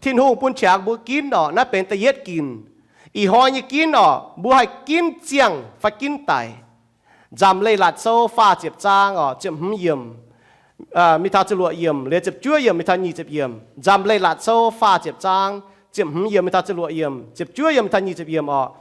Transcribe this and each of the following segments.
Tin-Hungh bun qangx mbuo ginv orqc, naaiv benx da'yietv ginc. Ih hnoi nyei ginv orqc, mbuo haih ginv ziangh fai ginv daic. Nzamc Leiz-Latc Sou faah ziepc zaang orqc, ziepc hmz yiemc mingh taux ziepc luoqc yiemc, liuz ziepc juov yiemc mingh taux nyic ziepc yiemc. Nzamc Leiz-Latc Sou faah ziepc zaang, ziepc hmz yiemc mingh taux ziepc luoqc yiemc, ziepc juov yiemc mingh taux nyic ziepc yiemc orqc.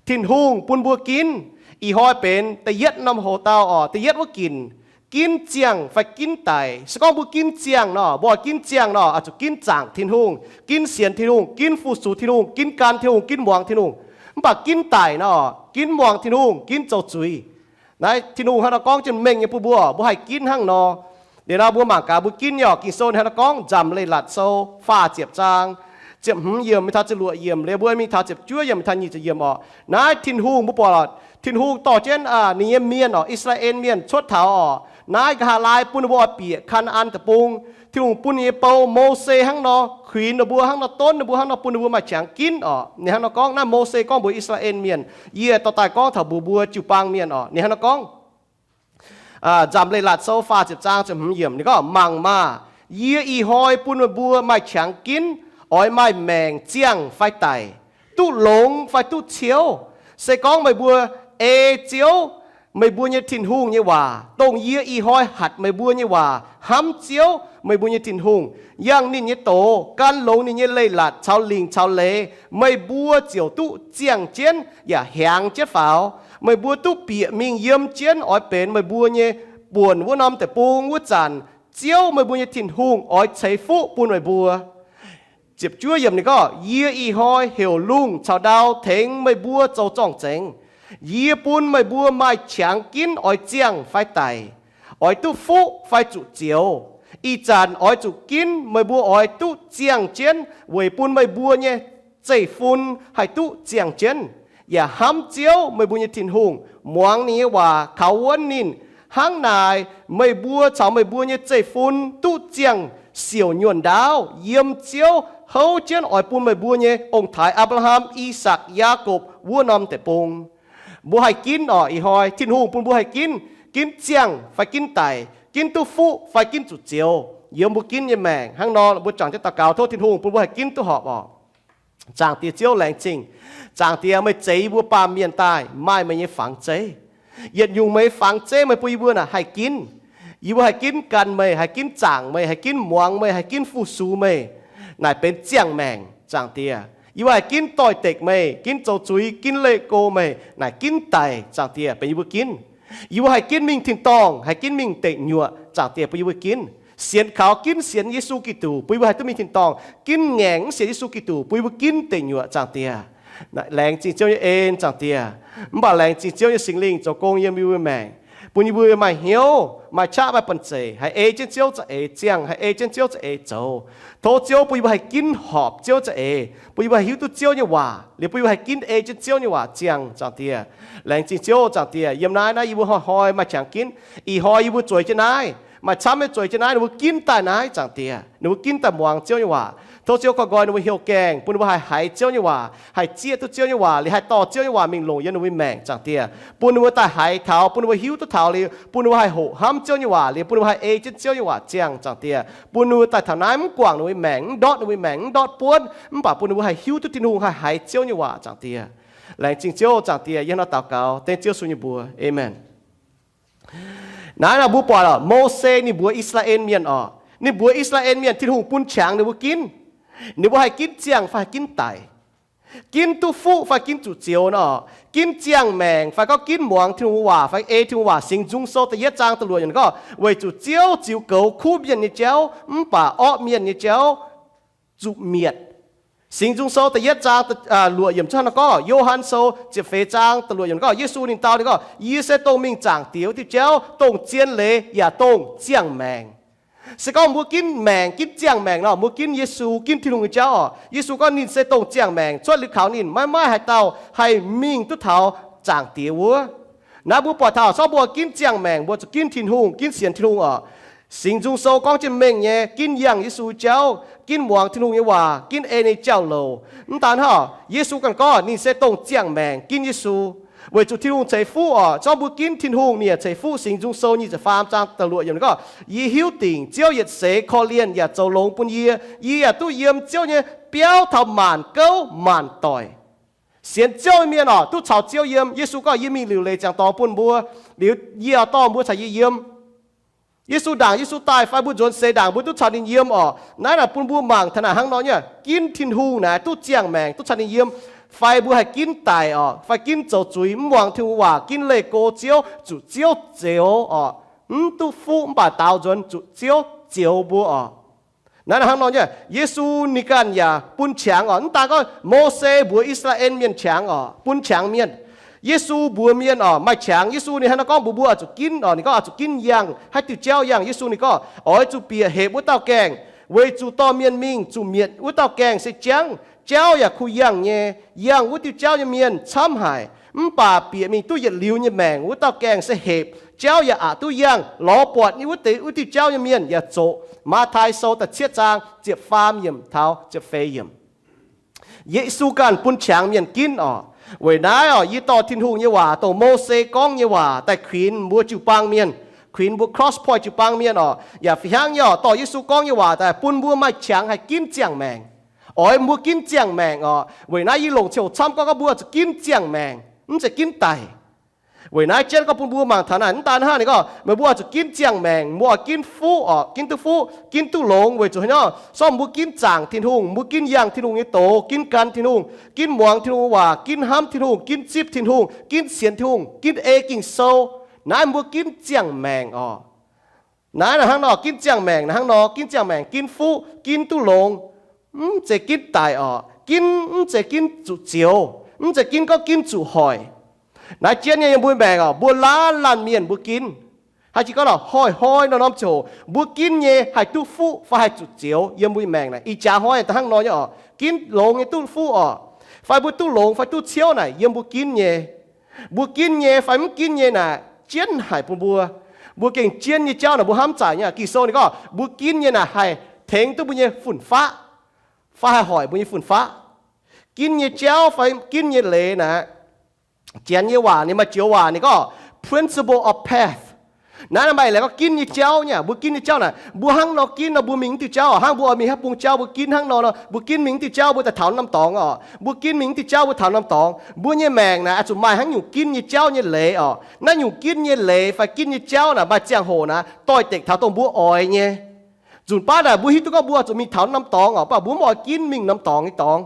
Tin-Hungh bun mbuo ginv, ih hnoi benx da'yietv norm hoc-dauh orqc, da'yietv wuov ginc, ginv ziangh fai ginv daic. Se gorngv mbuo ginv ziangh nor, mbuo ginv ziangh nor, zuqc ginv zaangc Tin-Hungh, ginv sienx Tin-Hungh, ginv fu-sux Tin-Hungh, ginv gan Tin-Hungh, ginv muangx Tin-Hungh. Mv baac ginv daic nor, ginv muangx Tin-Hungh, ginv zoux zuiz. Naaiv Tin-Hungh hnangv nor gorngv jienv mengh nyei bun mbuo, mbuo haih ginv hnangv nor. Liuz nor mbuo mangc gaax mbuo ginv nyei orqc, Ging-Sou hnangv nor gorngv, Nzamc Leiz-Latc Sou faah ziepc zaang, ziepc hmz yiemc mingh taux ziepc luoqc yiemc, liuz mbuo mingh taux ziepc juov yiemc mingh taux nyic ziepc yiemc orqc. Naaiv Tin-Hungh mbuo buatc, Tin-Hungh dorh jienv ninh nyei mienh orqc, I^saa^laa^en Mienh cuotv taux orqc, naaiv nqa'haav laai bun ninh mbuo oix bieqc Kaa^naa^an Deic-Bung. Tin-Hungh bun ninh nyei bou, Mose, hnangv nor kuinx ninh mbuo, hnangv nor donv ninh mbuo, hnangv nor bun ninh mbuo maaih qangx ginv orqc. Ninh hnangv nor gorngv, naaiv Mose gorngv mbuox I^saa^laa^en Mienh, yie dorh daaih gorngv taux mbuox mbuo jiu-baang mienh orqc. Ninh hnangv nor gorngv, Nzamc Leiz-Latc Sou faah ziepc zaang ziepc hmz yiemc ninh gorngv, Mangc maah! Yie ih hnoi bun meih mbuo maaih qangx ginv, oix maaih maengc ziangh fai daic, duqv longx fai duqv ciouv. Se gorngv meih mbuo ei Ziouv, meih mbuo nyei Tin-Hungh nyei waac, dongh yie ih hnoi hatc meih mbuo nyei waac, hnamv Ziouv, meih mbuo nyei Tin-Hungh, yangh ninh nyei doz, gan longx ninh nyei leiz-latc caux lingc caux leiz, meih mbuo ziouc duqv ziangh jienv yaac hiaangx jienv faaux. Meih mbuo duqv bieqc mingh yiem jienv oix benx meih mbuo nyei buonc wuov norm deic-bung wuov zanc, Ziouv, meih mbuo nyei Tin-Hungh, oix ceix fuqv bun meih mbuo. Ziepc juov yiemc ninh gorngv, Yie ih hnoi heuc lungh caux ndau tengx meih mbuo zoux zorng-zengx. Yie bun meih mbuo maaih qangx ginv oix ziangh fai daic, oix duqv fuqv fai zuqc zioux. Ih zanc oix zuqc ginv meih mbuo oix duqv ziangh jienv weic bun meih mbuo nyei zeiv-fun haih duqv ziangh jienv, yaac hnamv Ziouv, meih mbuo nyei Tin-Hungh, muangx ninh nyei waac, kaux wuonv ninh. Hnangv naaic meih mbuo caux meih mbuo nyei zeiv-fun duqv ziangh siouc nyuonh ndaauv yiem Ziouv houv jienv oix bun meih mbuo nyei ong-taaix, Apc^laa^ham, I^sakc, Yaakopv, wuov norm deic-bung. Mbuo haih ginv orqc. Ih hnoi Tin-Hungh bun mbuo haih ginv, ginv ziangh fai ginv daic, ginv duqv fuqv fai ginv zuqc zioux, yiem mbuo ginv nyei maengc. Hnangv nor mbuo juangc jienv daux gaux, tov Tin-Hungh bun mbuo haih ginv duqv horpc orqc. Zaangc Diex Ziouv, laengz zingh. Zaangc Diex, meih zeix yie mbuo baamh mienh daaih maaih meih nyei fangx zeiv. Yietc nyungc meih nyei fangx zeiv meih bun yie mbuo naaic haih ginv. Yie mbuo haih ginv gan meih, haih ginv zaangc meih, haih ginv muangx meih, haih ginv fu-sux meih, naaic benx ziangh maengc. Zaangc Diex, yie mbuo haih ginv doix-dekc meih, ginv zoux zuiz, ginv leih go meih, naaic ginv daic. Zaangc Diex, benx yie mbuo ginv. Yie mbuo haih ginv mingh tin-dorngh, haih ginv mingh deic nyuoqc. Zaangc Diex, bun yie mbuo ginv. Sienx kaux ginv sienx Yesu Giduc, bun yie mbuo haih duqv mingh tin-dorngh. Ginv ngaengc mv sienx Yesu Giduc, bun yie mbuo ginv deic nyuoqc. Zaangc Diex, laengz zingh Ziouv nyei en. Zaangc Diex, mv baac laengz zingh Ziouv nyei Singx Lingh zoux gong yiem yie mbuo maengc, bun yie mbuo maaih hnyouv, maaih qaqv, maaih banh zeic, haih ei jienv Ziouv za'eix ziangh, haih ei jienv Ziouv za'eix zoux. Tov Ziouv bun yie mbuo haih ginv horpc Ziouv za'eix, bun yie mbuo haih hiuv duqv Ziouv nyei waac, liuz bun yie mbuo haih ginv ei jienv Ziouv nyei waac ziangh. Zaangc Diex, laengz zingh Ziouv. Zaangc Diex, yiem naaiv, naaiv yie mbuo hnoi-hnoi maaih qangx ginv. Ih hnoi yie mbuo zueiz jienv naaiv, maaih camv nyei zueiz jienv naaiv, ninh mbuo ginv daaih naaiv. Zaangc Diex, ninh mbuo ginv daaih muangx Ziouv nyei waac. Tov Ziouv korv nqoi ninh mbuo heuc gaengh, bun ninh mbuo haih haiz Ziouv nyei waac, haih zieqv duqv Ziouv nyei waac, liuz haih dorh Ziouv nyei waac mingh longc yiem ninh mbuo maengc. Zaangc Diex, bun ninh mbuo daaih haiz taux, bun ninh mbuo hiuv duqv taux liuz, bun ninh mbuo haih hoqc hnamv Ziouv nyei waac liuz, bun ninh mbuo haih ei jienv Ziouv nyei waac ziangh. Zaangc Diex, bun ninh mbuo daaih taux naaiv mv guangc ninh mbuo maengc, mv ndortv ninh mbuo maengc, mv ndortv buonv, mv baac bun ninh mbuo haih hiuv duqv Tin-Hungh, haih haiz Ziouv nyei waac. Zaangc Diex, laengz zingh Ziouv. Zaangc Diex, yie hnangv nor daux gaux dengv Ziouv Yesu nyei mbuox, aamen. Naaiv nor mbuo buatc Mose ninh mbuox I^saa^laa^en Mienh orqc, ninh mbuox I^saa^laa^en Mienh Tin-Hungh bun qangx ninh mbuo ginv, ninh mbuo haih ginv ziangh fai haih ginv daic, ginv duqv fuqv fai ginv zuqc zioux nor, ginv ziangh maengc fai gorngv ginv muangx Tin-Hungh waac fai ei Tin-Hungh waac. Singx Nzung Sou da'yietv zaang da'luoqc yiemc gorngv, Weic zuqc Ziouv ziux goux kuv mienh nyei jauv, mv baac orqv mienh nyei jauv zuqc mietc. Singx Nzung Sou da'yietv zaang luoqc yiemc cuotv hnangv nor gorngv, Yo^han Sou ziepc feix zaang da'luoqc yiemc gorngv, Yesu ninh dau ninh gorngv, Yie se dongh mingh Zaangc Diex wuov diuh jauv, dongh zien leiz yaac dongh ziangh maengc. Se gorngv mbuo ginv maengc, ginv ziangh maengc nor, mbuo ginv Yesu, ginv Tin-Hungh nyei jauv orqc, Yesu gorngv ninh se dongh ziangh maengc, cuotv liuz kaux ninh maiv maaih haaix dauh haih mingh duqv taux Zaangc Diex wuov. Naaiv mbuo buatc taux, se gorngv mbuo ginv ziangh maengc, mbuo zuqc ginv Tin-Hungh, ginv sienx Tin-Hungh orqc. Singx Nzung Sou gorngv jienv mengh nyei, ginv yangh Yesu jauv, ginv muangx Tin-Hungh nyei waac, ginv ei ninh jauv-louc. Mv daan hnangv, Yesu ganh gorngv ninh se dongh ziangh maengc, ginv Yesu. Weic zuqc Tin-Hungh ceix fuqv oc. Zorqv mbuo ginv Tin-Hungh, ninh yaac ceix fuqv. Singx Nzung Sou nyic ziepc faam zaang da'luoqc yiemc ninh gorngv, Yie hiuv dingc Ziouv yietc seix korv-lienh yaac zoux longx bun yie. Yie yaac duqv yiem Ziouv nyei biauv taux maanc gouv maanc doic. Sienx Ziouv nyei mienh oc, duqv caux Ziouv yiem. Yesu gorngv, Yie mingh liuc leiz ziangx dorngx bun mbuo, liuz yie dorh mbuo caux yie yiem. Yesu ndaangc, Yesu daaih fai mbuo nzuonx seix ndaangc, mbuo duqv caux ninh yiem oc. Naaiv naaic bun mbuo mangc taux naaic hnangv nor nyei, ginv Tin-Hungh naaic duqv ziangh maengc, duqv caux ninh yiem. Fai mbuo haih ginv daic oc, fai ginv zoux zuiz, mv muangx Tin-Hungh waac, ginv leih go Ziouv, zuqc Ziouv zioux oc. Mv duqv fuqv mv baac daaux nzuonx zuqc Ziouv zioux mbuo oc. Naaiv hnangv nor nyei, Yesu ninh ganh yaac bun qangx oc. Mv daan gorngv Mose mbuox I^saa^laa^en Mienh qangx oc, bun qangx mienh. Yesu mbuox mienh oc, maaih qangx. Yesu ninh hnangv nor gorngv mbuox mbuo oix zuqc ginv oc. Ninh gorngv oix zuqc ginv yangh, haaix diuh jauv yangh. Yesu ninh gorngv, Oix zuqc bieqc hepc wuov dauh gaengh, weic zuqc dorh mienh mingh zuqc mietc wuov dauh gaengh se jangv. Jauv yaac kuh yangh nyei. Yangh wuov diuh jauv nyei mienh camv haic, mv baac bieqc mingh duqv yietc liuz nyei maengc wuov dauh gaengh se hepc. Jauv yaac aqc duqv yangh. Lorz buatc wuov deix, wuov diuh jauv nyei mienh yaac zoqc. Matv^tai Sou da'cietv zaang ziepc faam yiemc taux ziepc feix yiemc. Yesu ganh bun qangx mienh ginv oc. Weic naaiv oc, yie dorh Tin-Hungh nyei waac, dongh Mose gorngv nyei waac daaih kuinx mbuo jiu-baang mienh, kuinx mbuo Cross Point jiu-baang mienh oc, yaac fih hnangv nyei oc, dorh Yesu gorngv nyei waac daaih bun mbuo maaih qangx haih ginv ziangh maengc. Oix mbuo ginv ziangh maengc oc. Weic naaiv yie longc ziangh hoc camv gorngv mbuo oix zuqc ginv ziangh maengc, mv zeiz ginv daic. Weic naaiv jienv gorngv bun mbuo mangc taux naaic, mv daan hnangv ninh gorngv, meih mbuo oix zuqc ginv ziangh maengc, mbuo oix ginv fuqv oc, ginv duqv fuqv, ginv duqv longx, weic zuqc hnangv nor, sorng mbuo ginv zaangc Tin-Hungh, mbuo ginv yangh Tin-Hungh nyei doz, ginv gan Tin-Hungh, ginv muangx Tin-Hungh waac, ginv hnamv Tin-Hungh, ginv zipv Tin-Hungh, ginv sienx Tin-Hungh, ginv ei Ging-Sou. Naaiv mbuo ginv ziangh maengc oc. Naaiv naaic hnangv nor ginv ziangh maengc, naaiv hnangv nor ginv ziangh maengc, ginv fuqv, ginv duqv longx, mv zeiz ginv daic oc. Ginv mv zeiz ginv zuqc zioux, mv zeiz ginv gorngv ginv zuqc hoic. Naaiv jienv nyei yiem mbuo maengc oc, mbuo laanh laanh mienh mbuo ginv. Haaix jiex gorngv lorqc, hnoi-hnoi norm-norm ziouc mbuo ginv nyei haih duqv fuqv fai haih zuqc zioux yiem mbuo maengc naaic. Ih jaax hnoi da'hnangv nor nyei oc, ginv longx nyei duqv fuqv oc, fai mbuo duqv longx fai duqv ciouv naaic yiem mbuo ginv nyei. Mbuo ginv nyei fai mv ginv nyei naaic jienv haic bun mbuo. Mbuo gengh jienv nyei jauv naaic mbuo hnamv zaaic nyei. Ging-Sou ninh gorngv mbuo ginv nyei naaic haih tengx duqv mbuo nyei fun-faqv fai haih hoic mbuo nyei fun-faqv. Ginv nyei jauv fai ginv nyei leiz naaic, Janx nyei waac ninh maaih joux waac ninh gorngv principle of path. Naaiv maaih eix leiz gorngv ginv nyei jauv nyei. Mbuo ginv nyei jauv naaic, mbuo hnangv nor ginv nor mbuo mingh mv diuh jauv. Hnangv mbuo oix mingh haaix bung jauv mbuo ginv hnangv nor nor, mbuo ginv mingh mv diuh jauv mbuo daaih taux norm dorngx oc. Mbuo ginv mingh mv diuh jauv mbuo taux norm dorngx. Mbuo nyei maengc naaic oix zuqc maaih hnangv nyungc ginv nyei jauv nyei leiz oc. Naaiv nyungc ginv nyei leiz fai ginv nyei jauv naaic maaih ziangh hoc naaic doix-dekc taux dongh mbuo oix nyei. Nzunc baav naaic mbuo hiuv duqv gorngv mbuo oix zuqc mingh taux norm dorngx oc, mv baac mbuo mv oix ginv mingh norm dorngx nyei dorngx.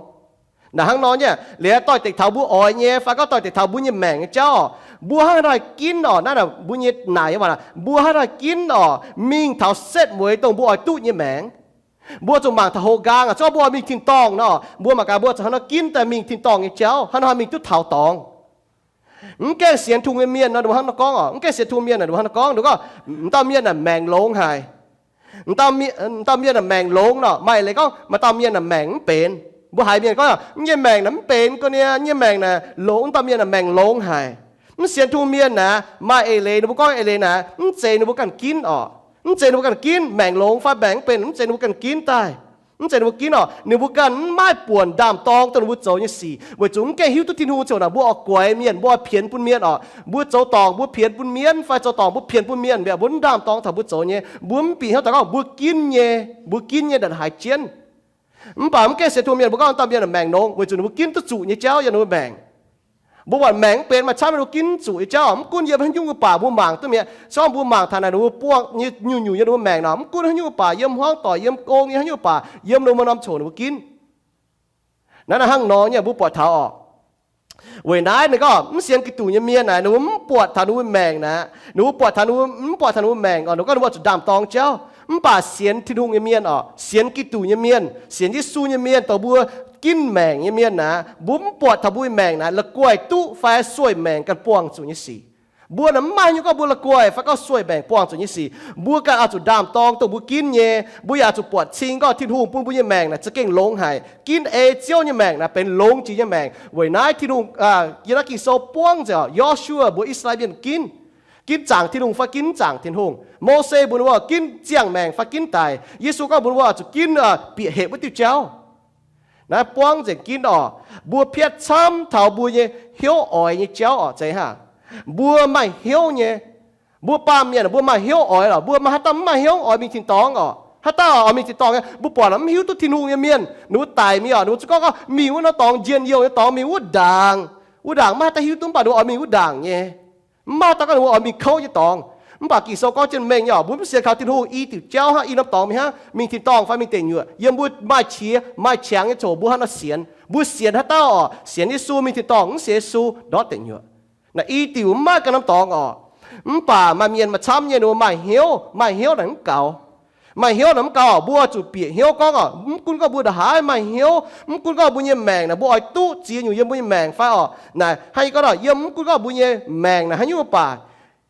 Naaic hnangv nor nyei, liuz doix-dekc taux mbuo oix nyei fai gorngv doix-dekc taux mbuo nyei maengc nyei jauv oc, mbuo hnangv haaix nor haih ginv oc. Naaiv naaic mbuo nyei naaic nyei waac, mbuo hnangv haaix nor haih ginv oc, mingh taux setv mueiz dongh mbuo oix duqv nyei maengc. Mbuo zuqc mangc taux houx nqaang oc, se gorngv mbuo oix mingh tin-dorngh nor, mbuo mangc gaax mbuo zuqc hnangv haaix nor ginv daaih mingh tin-dorngh nyei jauv, hnangv haaix nor haih mingh duqv taux dorngx. Mv gaengh sienx Tin-Hungh nyei mienh nor, ninh mbuo hnangv nor gorngv oc. Mv gaengh sienx Tin-Hungh mienh naaic, ninh mbuo hnangv nor gorngv, ninh gorngv, m'dauh mienh naaic maengc longx haic. M'dauh mienh naaic maengc longx nor, maaih leiz gorngv maaih dauh mienh naaic maengc mv benx. Mbuo haiz mienh gorngv, Yie nyei maengc naaic mv benx ga'naaiv, yie nyei maengc naaic longx, m'dauh mienh naaic maengc longx haic. Mv sienx Tin-Hungh mienh naaic maaih eix leiz, ninh mbuo gorngv eix leiz naaic mv zeiz ninh mbuo ganh ginv oc. Mv zeiz ninh mbuo ganh ginv. Maengc longx fai maengc mv benx mv zeiz ninh mbuo ganh ginv daaih. Mv zeiz ninh mbuo ginv oc. Ninh mbuo ganh mv maaih buonc ndaam-dorng dongh ninh mbuo zoux nyei sic, weic zuqc mv gaengh hiuv duqv Tin-Hungh ziouc naaic mbuo oix guaix mienh, mbuo oix pienx bun mienh oc. Mbuo zoux dorngc mbuo pienx bun mienh fai zoux dorngc mbuo pienx bun mienh, mbuo mv ndaam-dorng taux mbuo zoux nyei. Mbuo mv bieqc hnyouv daaih gorngv mbuo ginv nyei. Mbuo ginv nyei naaic haiz jienv. Mv baac mv gaengh sienx Tin-Hungh mienh mbuo gorngv dauh mienh maengc longx weic zuqc ninh mbuo ginv duqv zuqc nyei jauv yiem ninh mbuo maengc. Mbuo buatc maengc mv benx maaih camv mienh mbuo ginv zuqc nyei jauv, mv gunv yiem haaix nyungc baac mbuo mangc duqv mi'aqv. Se gorngv mbuo mangc taux naaic ninh mbuo buangh nyei nyungc-nyungc yiem ninh mbuo maengc nor, mv gunv haaix nyungc baac yiem hmuangv doic, yiem gong nyei, haaix nyungc baac yiem ninh mbuo norm coc ninh mbuo ginv. Naaiv naaic hnangv nor nyei mbuo buatc taux oc. Weic naaiv ninh gorngv mv sienx Giduc nyei mienh naaic ninh mbuo mv buatc taux ninh mbuo maengc naaic, ninh mbuo buatc taux ninh mbuo mv buatc taux ninh mbuo maengc oc, ninh gorngv ninh mbuo oix zuqc ndaam-dorng jauv. Mv baac sienx Tin-Hungh nyei mienh oc, sienx Giduc nyei mienh, sienx Yesu nyei mienh, dongh mbuo ginv maengc nyei mienh naaic, mbuo mv buatc taux mbuo nyei maengc naaic la'guaih duqv fai sueih maengc ganh buangh zuqc nyei sic. Mbuo naaic mv maaih haaix nyungc gorngv mbuo la'guaih fai gorngv sueih maengc buangh zuqc nyei sic. Mbuo ganh oix zuqc ndaam-dorng dongh mbuo ginv nyei. Mbuo yaac zuqc buatc cing gorngv Tin-Hungh bun mbuo nyei maengc naaic za'gengh longx haic. Ginv ei Ziouv nyei maengc naaic benx longx jiex nyei maengc. Weic naaiv Tin-Hungh, yiem naaiv Ging-Sou buangv nzengc oc, Yo^su^waa mbuox I^saa^laa^en mienh ginv. Ginv zaangc Tin-Hungh fai ginv mv zaangc Tin-Hungh. Mose mbuox ninh mbuo ginv ziangh maengc fai ginv daic. Yesu gorngv mbuox ninh mbuo zuqc ginv bieqc hepc wuov diuh jauv. Naaiv buangv nzengc ginv orqc. Mbuo piatv camv taux mbuo nyei hnyouv oix nyei jauv orqc. Zeiz hnangv mbuo maaih hnyouv nyei, mbuo baamh mienh mbuo maaih hnyouv oix lorqc. Mbuo maiv haaix dauh mv maaih hnyouv oix mingh tin-dorngh orqc. Haaix dauh oix mingh tin-dorngh nyei, mbuo buatc lorqc, mv hiuv duqv Tin-Hungh nyei mienh ninh mbuo daic mingh orqc, ninh mbuo zuqc gorngv, gorngv mingh wuov norm dorngx, njien-youh nyei dorngx, mingh wuov ndaangc. Wuov ndaangc maiv haih daaih hiuv duqv, mv baac ninh mbuo oix mingh wuov ndaangc nyei. Mv maaih dauh gorngv ninh mbuo oix mingh kouv nyei dorngx. Mv baac Ging-Sou gorngv jienv mengh nyei orqc, mbuo mv sienx kaux Tin-Hungh i diuc jauv hnangv, i norm dorngx mingh hnangv, mingh tin-dorngh fai mingh deic nyuoqc. Yiem mbuo maaih qiex maaih qangx nyei ziangh hoc mbuo hnangv nor sienx. Mbuo sienx haaix dauh orqc, sienx Yesu mingh tin-dorngh, mv sienx Yesu ndortv deic nyuoqc. Naaiv i diuc mv maaih ganh norm dorngx orqc. Mv baac maaih mienh maaih camv nyei ninh mbuo maaih hnyouv, maaih hnyouv naaic mv gaux. Maaih hnyouv naaic mv gaux orqc, mbuo zuqc bieqc hnyouv gorngv orqc, mv gunv gorngv mbuo ndongc haaix maaih hnyouv, mv gunv gorngv mbuo nyei maengc naaic mbuo oix duqv ziex nyungc yiem mbuo nyei maengc fai orqc, naaic hnangv yie gorngv orqc, yiem mv gunv gorngv mbuo nyei maengc naaic haaix nyungc mv baac,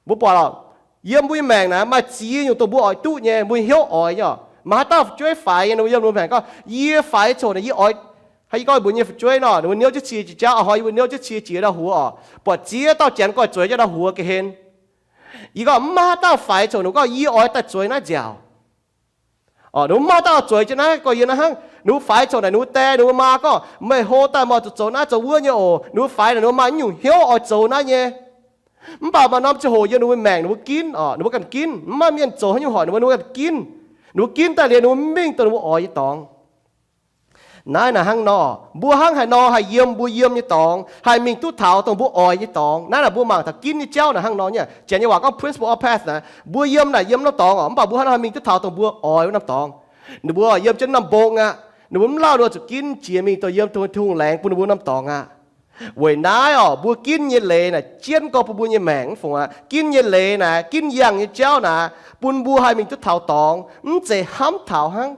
mbuo buatc lorqc, yiem mbuo nyei maengc naaic maaih ziex nyungc dongh mbuo oix duqv nyei, mbuo hnyouv oix nyei orqc. Maaih haaix dauh fu'jueiv faix nyei, ninh mbuo yiem ninh mbuo maengc gorngv, yie faix coc naaic yie oix, hnangv yie gorngv mbuo nyei fu'jueiv nor, ninh mbuo niouv jienv cie jiex jauv, hnoi yie mbuo niouv jienv cie jiex ndau-huox orqc, buatc ziex dauh janx guai zueiz jienv ndau-huox ga'hlen. Yie gorngv mv maaih haaix dauh faix coc ninh gorngv yie oix daaih zueiz naaiv nziaauc. Orqc, ninh mbuo mv maaih haaix dauh zueiz jienv naaiv gorngv yie naaiv hnangv. Ninh mbuo faix coc naaic ninh mbuo die ninh mbuo maa gorngv, meih hlo daaih meih oix zuqc zoux naaiv zoux wuov nyei oc. Ninh mbuo faix naaic ninh mbuo maaih nyungc hnyouv oix zoux naaiv nyei. Mv baac maaih norm ziangh hoc yiem ninh mbuo maengc ninh mbuo ginv orqc, ninh mbuo ganh ginv. Mv maaih mienh zoux haaix nyungc hoic ninh mbuo, ninh mbuo ganh ginv. Ninh mbuo ginv daaih liuz ninh mbuo mingh dongh ninh mbuo oix nyei dorngx. Naaiv naaic hnangv nor, mbuo hnangv haaix nor haih yiem mbuo yiem nyei dorngx, haih mingh duqv taux dongh mbuo oix nyei dorngx. Naaiv naaic mbuo mangc taux ginv nyei jauv naaic hnangv nor nyei. Janx nyei waac gorngv principle of path naaic, mbuo yiem naaic yiem norm dorngx orqc, mv baac mbuo hnangv nor haih mingh duqv taux dongh mbuo oix wuov norm dorngx. Ninh mbuo yiem jienv norm mbong aqv. Ninh mbuo mv lauh ninh mbuo zuqc ginv jiex mingh dongh yiem Tin-Hungh laengz bun ninh mbuo norm dorngx aqv. Weic naaiv orqc, mbuo ginv nyei leiz naaic jienv gorx bun mbuo nyei maengc mv fungc aqv. Ginv nyei leiz naaic, ginv yangh nyei jauv naaic, bun mbuo haih mingh duqv taux dorngx, mv zeiz hnamv taux hnangv.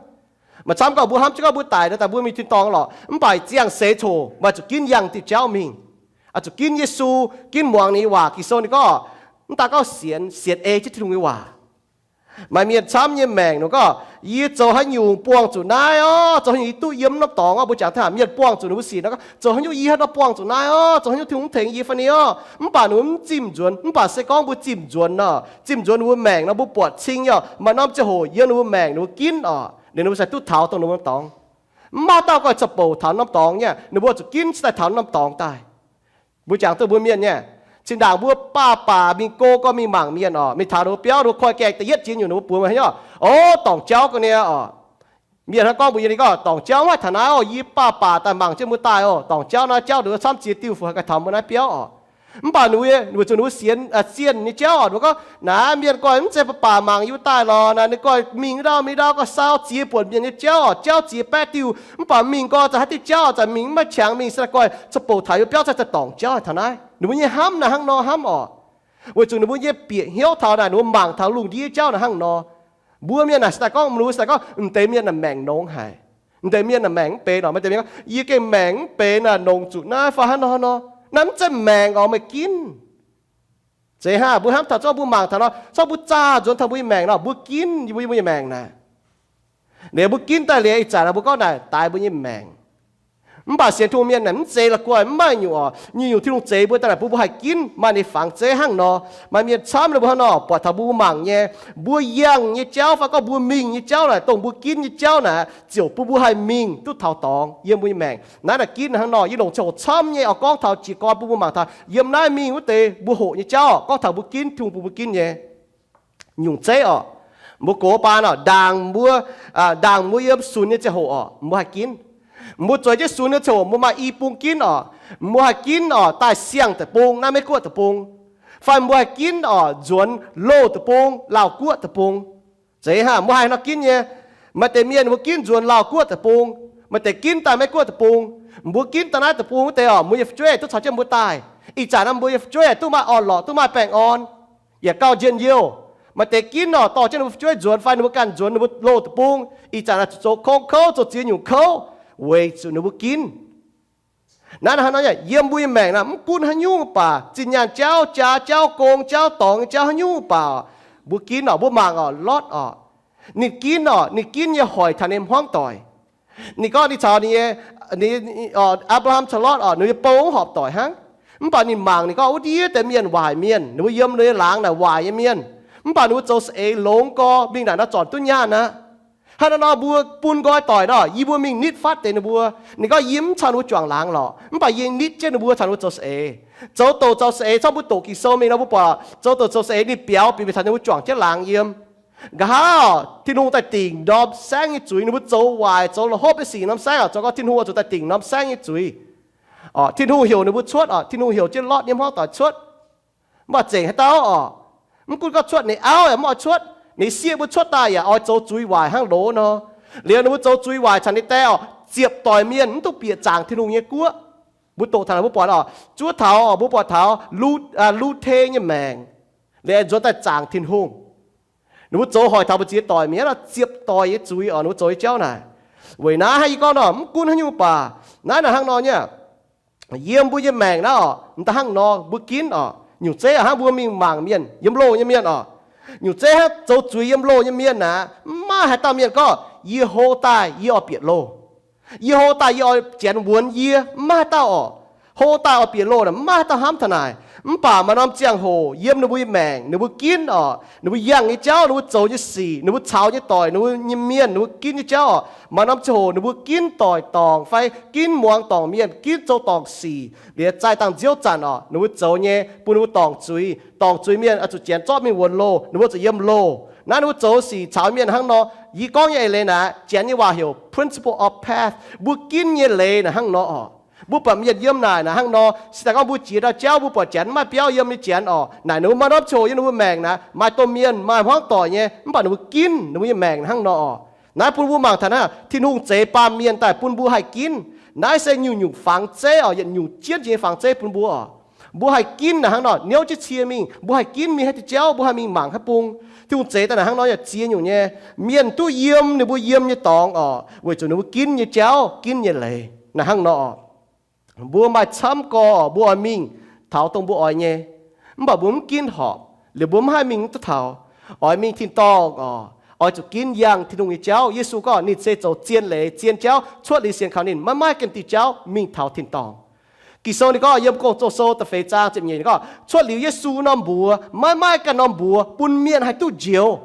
Maaih camv gorngv mbuo hnamv jienv gorngv mbuo daic nor, daaih mbuo mingh tin-dorngh lorqc. Mv baac ziangh seix coc maaih zuqc ginv yangh diuh jauv mingh, zuqc ginv Yesu, ginv muangx ninh nyei waac. Ging-Sou ninh gorngv, mv daaih gorngv sienx, sienx ei jienv Tin-Hungh nyei waac. Maaih mienh camv nyei maengc ninh gorngv, yie zoux haaix nyungc buangh zuqc naaiv orqc, zoux haaix nyungc yie duqv yiem norm dorngx orqc. Mbuo jangx taux mienh buangh zuqc ninh mbuo sic nor, zoux haaix nyungc yie haaix nor buangh zuqc naaiv orqc, zoux haaix nyungc Tin-Hungh tengx yie fai ni orqc. Mv baac ninh mbuo mv zimh nzuonx. Mv baac se gorngv mbuo zimh nzuonx nor, zimh nzuonx ninh mbuo maengc nor, mbuo buatc cing nyei orqc, maaih norm ziangh hoc yiem ninh mbuo maengc ninh mbuo ginv orqc, ninh mbuo sai duqv taux dongh ninh mbuo norm dorngx. Mv maaih dauh ganh caqv-bouc taux norm dorngx nyei, ninh mbuo zuqc ginv cingx daaih taux norm dorngx daaih. Mbuo jangx duqv mbuo mienh nyei, zinh ndaangc mbuo baav baac mingh go gorqv mingh mangc mienh orqc, mingh taux ninh mbuo biauv, ninh mbuo koi gaengh da'yietv jiex nyungc, ninh mbuo buoz maaih hnyouv, o, dorngc jauv ga'naaiv orqc. Mienh hnangv gorngv mbuox yie, ninh gorngv dorngc jauv mv haih taux naaiv orqc, yie baav baac daaih mangc jienv mbuo daaih orqc, dorngc jauv naaiv jauv nduov camv ziex diuh, fu haih ganh taux mbuo naaiv biauv orqc. Mv baac ninh mbuo weic zuqc ninh mbuo sienx, zienh nyei jauv orqc, ninh mbuo gorngv naaiv mienh gorqv mv zeiz baav baac mangc yie mbuo daaih lorqc, naaiv ninh gorqv mingh wuov ndau mingh ndau gorqv saau ziex buonc mienh nyei jauv orqc, jauv ziex baeqv diuh, mv baac mingh gorqv za'gengh haaix diuh jauv zanc mingh mv maaih qangx mingh, se gorqv caqv-bouc taux yie mbuo biauv cingx daaih dorngc jauv haih taux naaiv. Ninh mbuo nyei hnamv naaiv hnangv nor hnamv orqc. Weic zuqc ninh mbuo nyei bieqc hnyouv taux naaic, ninh mbuo mangc taux lungh ndiev jauv naaic hnangv nor. Mbuo mienh naaic se daaih gorngv, mv lu se daaih gorngv, m'deix mienh naaic maengc nongx haic. M'deix mienh naaic maengc mv benx orqc. M'deix mienh gorngv, yie gengh maengc mv benx naaic, nongx zuqc naaiv fai hnangv nor hnangv nor. Naaiv mv zeiz maengc orqc, meih ginv. Zeiz hnangv mbuo hnamv taux zorqv mbuo mangc taux nor, zorqv mbuo zaah nzuonx taux mbuo nyei maengc nor, mbuo ginv yie mbuo nyei maengc naaic. Liuz mbuo ginv daaih liuz ih zanc naaic mbuo gorngv naaic daix mbuo nyei maengc. Mv baac sienx Tin-Hungh mienh naaic mv zeiz la'guaih, mv maaih nyungc orqc. Nyungc-nyungc Tin-Hungh zeix mbuo daaih naaic bun mbuo haih ginv, maaih ninh fangx zeiv hnangv nor. Maaih mienh camv ninh mbuo hnangv nor, buatc taux mbuo mangc nyei, mbuo yangh nyei jauv fai gorngv mbuo mingh nyei jauv naaic, dongh mbuo ginv nyei jauv naaic, ziouc bun mbuo haih mingh duqv taux dorngx yiem mbuo nyei maengc. Naaiv naaic ginv hnangv nor. Yie longc ziangh hoc camv nyei oix gorngv taux jiez gorn bun mbuo mangc taux yiem naaiv mingh wuov deix mbuo hoqc nyei jauv orqc, gorngv taux mbuo ginv Tin-Hungh bun mbuo ginv nyei nyungc zeiv orqc. Mbuo gox baan orqc, ndaangc mbuo, ndaangc mbuo yiem sunx nyei ziangh hoc orqc, mbuo haih ginv. Mbuo zueiz jienv sunx nyei ziangh hoc mbuo maaih i bung ginv orqc, mbuo haih ginv orqc daaih siang-deic-bung, naaiv Meiv-Guoqv deic-bung, fai mbuo haih ginv orqc nzuonx loz deic-bung, Laauh Guoqv deic-bung. Zeiz hnangv mbuo haih nor ginv nyei. Maaih deix mienh mbuo ginv nzuonx Laauh Guoqv deic-bung, maaih deix ginv daaih Meiv-Guoqv deic-bung. Mbuo ginv daaih naaiv deic-bung wuov deix orqc, mbuo nyei fu'jueiv duqv caux jienv mbuo daaih. Ih zanc naaiv mbuo nyei fu'jueiv duqv maaih orn-lorqc, duqv maaih baengh orn, yaac gauh njien-youh. Maaih deix ginv orqc dorh jienv ninh mbuo fu'jueiv nzuonx fai ninh mbuo ganh nzuonx ninh mbuo loz deic-bung. Ih zanc naaic zuqc zoux kouv kouv, zoux ziex nyungc kouv, weic zuqc ninh mbuo ginv. Naaiv hnangv nor, yiem mbuo nyei maengc naaic mv gunv haaix nyungc baac, zinh nyaanh jauv, jaax jauv, gong jauv, dorngx nyei jauv, haaix nyungc baac, mbuo ginv orqc, mbuo mangc orqc, Lotv orqc. Ninh ginv orqc, ninh ginv nyei hoic taux ninh hmuangv doic. Ninh gorngv ninh caux ninh nyei, Apc^laa^ham caux Lotv orqc, ninh nyei bou mv horpc doic hnangv. Mv baac ninh mangc ninh gorngv wuov ndiev deix mienh waaic mienh, ninh mbuo yiem ninh nyei laangz naaic waaic nyei mienh. Mv baac ninh mbuo zoux saeng-eix longx gorx mingh naaic nor zornc duqv nyaanh aqv. Hnangv naaiv nor mbuo bun nqoi doic nor, yie mbuo mingh nitv fatv deix ninh mbuo. Ninh gorngv, yie mv caux ninh mbuo juangc laangz lorqc, mv baac yie nitv jienv ninh mbuo caux ninh mbuo zoux saeng-eix. Zoux doqc zoux saeng-eix, zorqv mbuo doqc Ging-Sou mingh nor mbuo buatc, zoux doqc zoux saeng-eix ninh biaux bieqc mingh caux ninh mbuo juangc jienv laangz yiem. Nqa'haav Tin-Hungh daaih dingc norm saengv nyei zuiz. Ninh mbuo zoux waaic zoux la'hopv nyei sic norm saengv oc, zoux gau Tin-Hungh oix zuqc daaih dingc norm saengv nyei zuiz. Tin-Hungh heuc ninh mbuo cuotv oc, Tin-Hungh heuc jienv Lotv nyei hmuangv doic cuotv. Mv baac zengc haaix dauh oc, mv gunv gorngv cuotv ninh auv yaac mv oix cuotv, ninh sieqv mbuo cuotv daaih yaac oix zoux zuiz waaic hnangv loz nor. Liuz ninh mbuo zoux zuiz waaic caux ninh die oc, ziepc doic mienh mv duqv bieqc zaangc Tin-Hungh nyei guoqv. Mbuo doqc taux naaic mbuo buatc oc, zuov taux oc, mbuo buatc taux Lu, Lu^te nyei maengc, liuz aengx nzuonx daaih zaangc Tin-Hungh. Ninh mbuo zoux hoic taux mbu'ziex doic mienh, ziepc doic nyei zuiz oc, ninh mbuo zoux nyei jauv naaic. Weic naaiv hnangv yie gorngv nor, mv gunv haaix nyungc mv baac naaiv naaic hnangv nor nyei. Yiem mbuo nyei maengc naaiv oc, m'daaih hnangv nor mbuo ginv oc, nyungc zeiv hnangv mbuo mingh mangc mienh yiem loh nyei mienh oc, nyungc zeiv hnangv zoux zuiz yiem loh nyei mienh naaic, mv maaih haaix dauh mienh gorngv, yie hlo daaih yie oix bieqc loh, yie hlo daaih yie oix janx wuonx yie, mv maaih haaix dauh oc. Hlo daaih oix bieqc loh naaic mv maaih haaix dauh hnamv taux naaic. Mv baac maaih norm ziangh hoc yiem ninh mbuo nyei maengc ninh mbuo ginv oc, ninh mbuo yangh nyei jauv, ninh mbuo zoux nyei sic, ninh mbuo caux nyei doic, ninh mbuo nyei mienh, ninh mbuo ginv nyei jauv oc, maaih norm ziangh hoc ninh mbuo ginv doic dorngc fai ginv muangx dorngc mienh, ginv zoux dorngc sic, liuz zaih dangh nziouv zanc oc, ninh mbuo zoux nyei bun ninh mbuo dorngc zuiz. Dorngc zuiz mienh oix zuqc janx zorqv mingh wuonx loh, ninh mbuo zuqc yiem loh. Naaiv ninh mbuo zoux sic caux mienh hnangv nor, yie gorngv nyei eix leiz naaic, janx nyei waac heuc principle of path. Mbuo ginv nyei leiz naaic hnangv nor oc. Mbuo buatc mienh yiem naaic naaic hnangv nor, se daaih gorngv mbuo jiex ndau jauv mbuo buatc janx mv maaih biauv yiem nyei janx oc, naaic ninh mbuo maaih norm ziangh hoc yiem ninh mbuo maengc naaic maaih domh mienh maaih hmuangv doic nyei, mv baac ninh mbuo ginv ninh mbuo nyei maengc hnangv nor oc. Naaiv bun mbuo mangc taux naaiv, Tin-Hungh zeix baamh mienh daaih bun mbuo haih ginv. Naaiv se nyungc-nyungc fangx zeiv oc, yietc nyungc jienv jiex nyei fangx zeiv bun mbuo oc. Mbuo haih ginv naaic hnangv nor, niouv jienv cie mingh, mbuo haih ginv mingh haaix diuh jauv, mbuo haih mingh mangc haaix bung. Tin-Hungh zeix daaih naaic hnangv nor yaac ziex nyungc nyei. Mienh duqv yiem ninh mbuo yiem nyei dorngx oc, weic zuqc ninh mbuo ginv nyei jauv, ginv nyei leiz naaic hnangv nor oc. Mbuo maaih camv gorx mbuo oix mingh taux dongh mbuo oix nyei, mv baac mbuo mv ginv horpc, liuz mbuo mv haih mingh duqv taux. Oix mingh tin-dorngh oc, oix zuqc ginv yangh Tin-Hungh nyei jauv. Yesu gorngv ninh se zoux zien leiz, zien jauv, cuotv liuz sienx kaux ninh maiv maaih ganh diuh jauv mingh taux tin-dorngh. Ging-Sou ninh gorngv yiem Gong-Zoh sou da'feix zaang ziepc nyeic ninh gorngv, cuotv liuz Yesu norm mbuox maiv maaih ganh norm mbuox bun mienh haih duqv njoux.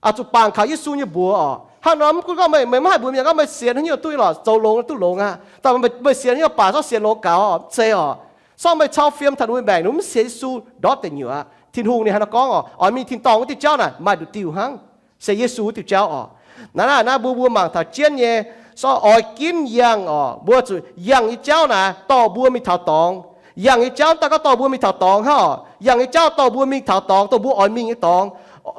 Oix zuqc bangc kaux Yesu nyei mbuox oc. Hnangv nor mv gunv gorngv meih, meih maiv haih mbuox mienh gorngv meih sienx haaix nyungc duqv lorqc, zoux longx duqv longx aqv, daaih meih sienx haaix nyungc baac zorqv sienx longx gaux oc, mv zeiz oc. Zorqv meih cau fiem taux meih maengc, meih mv sienx Yesu ndortv deic nyuoqc aqv. Tin-Hungh ninh hnangv nor gorngv oc, oix mingh tin-dorngh wuov diuh jauv naaic maaih nduqc diuh hnangv, se Yesu wuov diuh jauv oc. Naaiv naaic naaiv mbuo mbuo mangc taux jienv nyei, so oix ginv yangh oc, mbuo zuqc yangh nyei jauv naaic dorh mbuo mingh taux dorngx. Yangh nyei jauv daaih gorngv dorh mbuo mingh taux dorngx hnangv oc. Yangh nyei jauv dorh mbuo mingh taux dorngx, dongh mbuo oix mingh nyei dorngx.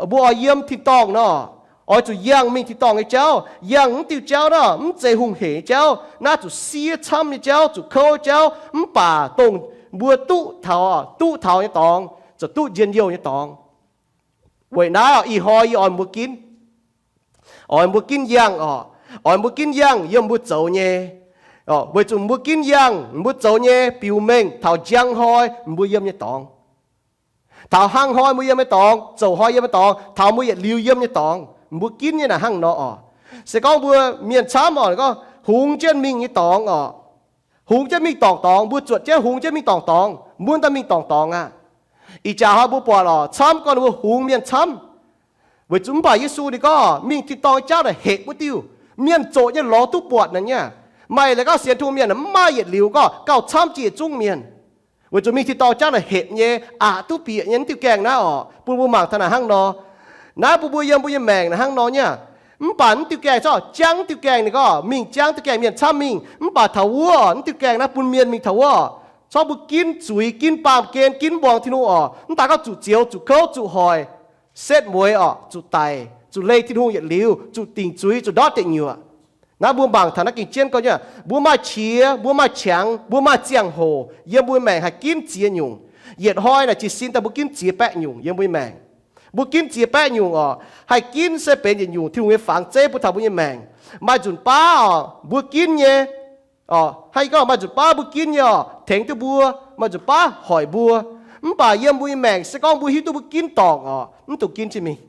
Mbuo oix yiem tin-dorngh nor, oix zuqc yangh mingh tin-dorngh nyei jauv. Yangh wuov diuh jauv nor mv zeiz hungh hec nyei jauv. Naaiv zuqc siev camv nyei jauv, zuqc kouv nyei jauv. Mv baac dongh mbuo duqv taux, duqv taux nyei dorngx, zuqc duqv njien-youh nyei dorngx. Weic naaiv oc, ih hnoi yie oix mbuo ginv, oix mbuo ginv yangh oc. Oix mbuo ginv yangh yiem mbuo zoux nyei. Weic zuqc mbuo ginv yangh, mbuo zoux nyei biux mengh taux njang hnoi mbuo yiem nyei dorngx, taux hnangv hnoi mbuo yiem nyei dorngx, zoux hnoi yiem nyei dorngx, taux mbuo yietc liuz yiem nyei dorngx, mbuo ginv nyei naaic hnangv nor oc. Se gorngv mbuo mienh camv oc, gorngv hungx jienv mingh nyei dorngx oc, hungx jienv mingh dorngc dorngx, mbuo zuotc jienv hungx jienv mingh dorngc dorngx, mbuo daaih mingh dorngc dorngx aqv. Ih jaax hnoi mbuo buatc oc, camv gorngv ninh mbuo hungx mienh camv. Weic zuqc mv baac Yesu ninh gorngv mingh tin-dorngh jauv naaic hepc wuov diuh. Mienh zoqc nyei lorz duqv buatc naaic nyei. Maaih leiz gorngv sienx Tin-Hungh mienh mv maaih yietc liuz gorngv gauh camv jiex zungv mienh. Weic zuqc mingh tin-dorngh jauv naaic hepc nyei, aqc duqv bieqc nyei. Mv diuh gaengh naaiv oc, bun mbuo mangc taux naaic hnangv nor. Naaiv bun mbuo yiem mbuo nyei maengc naaic hnangv nor nyei. Mv baac mv diuh gaengh corc jangv diuh gaengh ninh gorngv mingh jangv diuh gaengh mienh camv mingh. Mv baac taux wuov, mv diuh gaengh naaiv bun mienh mingh taux wuov, corc mbuo ginv zuiz, ginv baamh gen, ginv mbuangz Tin-Hungh oc. Mv daaih gorngv zuqc zioux, zuqc kouv, zuqc hoic, setv mueiz oc, zuqc daic, zuqc leih Tin-Hungh yietc liuz, zuqc dingc zuiz, zuqc ndortv deic nyuoqc. Naaiv mbuo mangc taux naaiv gengh jienv gorngv nyei, mbuo maaih qiex, mbuo maaih qangx, mbuo maaih ziangh hoc yiem mbuo maengc haih ginv ziex nyungc. Yietc hnoi naaic jiez sin daaih mbuo ginv ziex baeqv nyungc yiem mbuo maengc. Mbuo ginv ziex baeqv nyungc oc. Haih ginv se benx yietc nyungc Tin-Hungh nyei fangx zeiv bun taux mbuo nyei maengc. Maaih nzunc baav oc, mbuo ginv nyei oc, haih gorngv maaih nzunc baav mbuo ginv nyei oc, tengx duqv mbuo, maaih nzunc baav hoic mbuo. Mv baac yiem mbuo nyei maengc se gorngv mbuo hiuv duqv mbuo ginv dorngc oc, mv dungx ginv jienv mingh.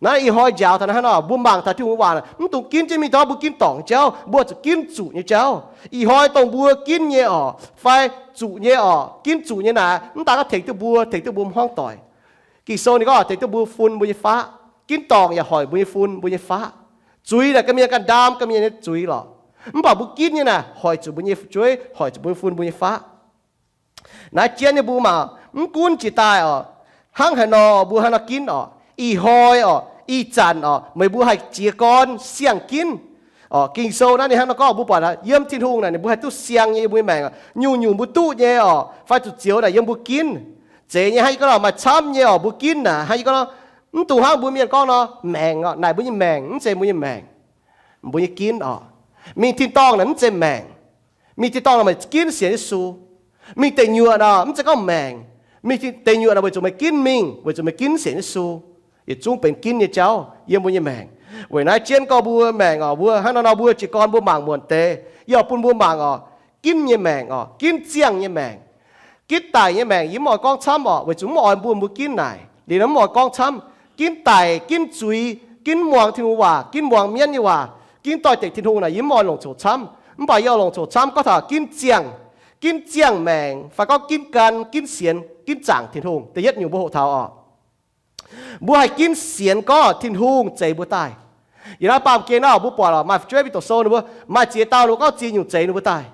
Naaiv ih hnoi njaaux taux naaiv hnangv nor, mbuo mangc taux Tin-Hungh waac, mv dungx ginv jienv mingh taux mbuo ginv dorngc nyei jauv, mbuo zuqc ginv zuqc nyei jauv. Ih hnoi dongh mbuo ginv nyei oc, fai zuqc nyei oc, ginv zuqc nyei naaic, mv daaih gorngv tengx duqv mbuo, tengx duqv mbuo hmuangv doic. Ging-Sou ninh gorngv tengx duqv mbuo fun mbuo nyei faqv. Ginv dorngc yaac hoic mbuo nyei fun mbuo nyei faqv. Zuiz naaic ga'mienh ganh ndaam ga'mienh nyei zuiz lorqc. Mv baac mbuo ginv nyei naaic hoic zuqc mbuo nyei fu'jueiv, hoic zuqc mbuo nyei fun, mbuo nyei faqv. Naaiv jienv nyei mbuo mangc, mv gunv jiex daaih oc, hnangv haaix nor mbuo hnangv nor ginv oc, ih hnoi oc, ih zanc oc, meih mbuo haih jiez gorn siang-ginv. Ging-Sou naaiv ninh hnangv nor gorngv, mbuo buatc yiem Tin-Hungh naaic ninh mbuo haih duqv siang nyei yiem mbuo nyei maengc oc. Nyungc-nyungc mbuo duqv nyei oc, fai zuqc zioux naaic yiem mbuo ginv. Zeiz nyei hnangv yie gorngv nor, maaih camv nyei oc, mbuo ginv naaic hnangv yie gorngv nor, mv dungx hnangv mbuo mienh gorngv nor maengc oc, naaic mbuo nyei maengc, mv zeiz mbuo nyei maengc, mbuo nyei ginv oc. Mingh tin-dorngh naaic mv zeiz maengc. Mingh tin-dorngh naaic meih ginv sienx Yesu. Mingh deic nyuoqc naaic mv zeiz gorngv maengc. Mingh deic nyuoqc naaic weic zuqc meih ginv mingh, weic zuqc meih ginv sienx Yesu. Yietc zungv benx ginv nyei jauv yiem mbuo nyei maengc. Weic naaiv jienv gorngv mbuo maengc oc, mbuo hnangv nor nor mbuo jiez gorn mbuo mangc muonc deix, yie oix bun mbuo mangc oc, ginv nyei maengc oc, ginv ziangh nyei maengc. Ginv daic nyei maengc yie mv oix gorngv camv oc, weic zuqc mv oix mbuo mbuo ginv naaic. Liuz naaiv mv oix gorngv camv. Ginv daic, ginv zuiz, ginv muangx Tin-Hungh waac, ginv muangx mienv nyei waac, ginv doix-dekc Tin-Hungh naaic yie mv oix longc coc camv. Mv baac yie oix longc coc camv gorngv taux ginv ziangh, ginv ziangh maengc, fai gorngv ginv gan, ginv sienx, ginv zaangc Tin-Hungh. Da'yietv nyungc mbuo hoqc taux oc, mbuo haih ginv sienx gorngv Tin-Hungh zeix mbuo daaih. Yiem naaiv baamh gen naaiv mbuo buatc oc, maaih fu'jueiv mingh doqc sou ninh mbuo maaih ziex dauh ninh mbuo gorngv ziex nyungc zeix ninh mbuo daaih.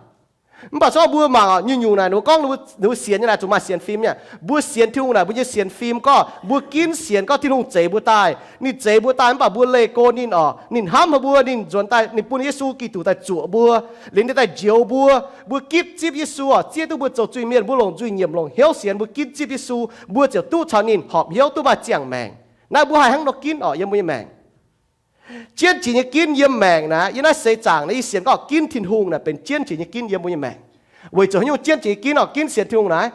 Mv baac se gorngv mbuo mangc oc, nyungc-nyungc naaic ninh mbuo gorngv ninh mbuo sienx nyei naaic zuqc maaih sienx fim nyei. Mbuo sienx Tin-Hungh naaic mbuo nyei sienx fim gorngv mbuo ginv sienx gorngv Tin-Hungh zeix mbuo daaih. Ninh zeix mbuo daaih mv baac mbuo leih go ninh oc, ninh hnamv haic mbuo, ninh nzuonx daaih, ninh bun Yesu Giduc daaih zuoqc mbuo, liuz ninh daaih njoux mbuo. Mbuo ginv zipv Yesu oc, zieqv duqv mbuo zoux zuiz-mienh, mbuo longc nzuih nyiemc longc hnyouv sienx, mbuo ginv zipv Yesu, mbuo ziouc duqv caux ninh horpc hnyouv duqv maaih ziangh maengc. Naaiv mbuo haih hnangv nor ginv oc yiem mbuo nyei maengc. Jienv jiex nyei ginv yiem maengc naaiv, yiem naaiv seix zaangc naaiv yie sienx gorngv ginv Tin-Hungh naaic benx jienv jiex nyei ginv yiem mbuo nyei maengc. Weic zuqc haaix nyungc jienv jiex nyei ginv oc, ginv sienx Tin-Hungh naaiv,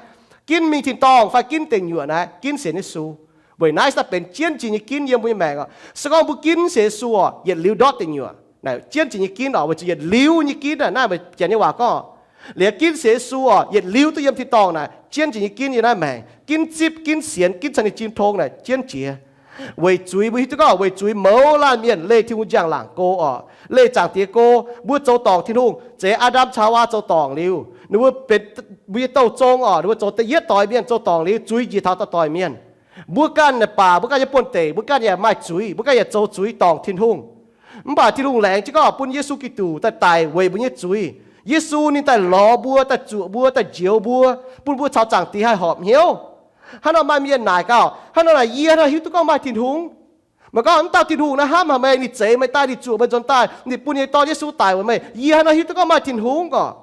ginv mingh tin-dorngh fai ginv deic nyuoqc naaiv, ginv sienx Yesu. Weic naaiv se daaih benx jienv jiex nyei ginv yiem mbuo nyei maengc oc. Se gorngv mbuo ginv sienx Yesu oc, yietc liuz ndortv deic nyuoqc naaic jienv jiex nyei ginv oc. Weic zuqc yietc liuz nyei ginv naaic, naaiv meih Janx nyei waac gorngv, liuz ginv sienx Yesu oc, yietc liuz duqv yiem tin-dorngh naaic jienv jiex nyei ginv yiem naaiv maengc, ginv zipv ginv sienx ginv caux ninh jiu tong naaic jienv jiex. Weic zuiz mbuo hiuv duqv gorngv weic zuiz mouz laanh mienh leih Tin-Hungh njang-laangc go oc, leih Zaangc Diex go. Mbuo zoux dorngc Tin-Hungh, zeix Aa^ndam caux Haawaa zoux dorngc liuz, ninh mbuo benx mbuo nyei douh zong oc, ninh mbuo zoux da'yietv doix mienh zoux dorngc liuz, zuiz njiec taux doic-doic mienh. Mbuo ganh naaic baac mbuo ganh nyei buonv-deic, mbuo ganh yaac maaih zuiz, mbuo ganh yaac zoux zuiz dorngc Tin-Hungh. Mv baac Tin-Hungh laengz jienv gorngv bun Yesu Giduc daaih daic weic mbuo nyei zuiz. Yesu ninh daaih lorz mbuo, daaih zuoqc mbuo, daaih njoux mbuo, bun mbuo caux Zaangc Diex haih horpc hnyouv. Hnangv nor maaih mienh naaic gauh, hnangv nor naaic yie hnangv nor hiuv duqv gorngv maaih Tin-Hungh. Meih gorngv mv dauh Tin-Hungh naaiv hnamv haic meih, ninh zeix meih daaih, ninh zuoqc meih nzuonx daaih, ninh bun nyei Dorn Yesu daic weic meih, yie hnangv nor hiuv duqv gorngv maaih Tin-Hungh oc.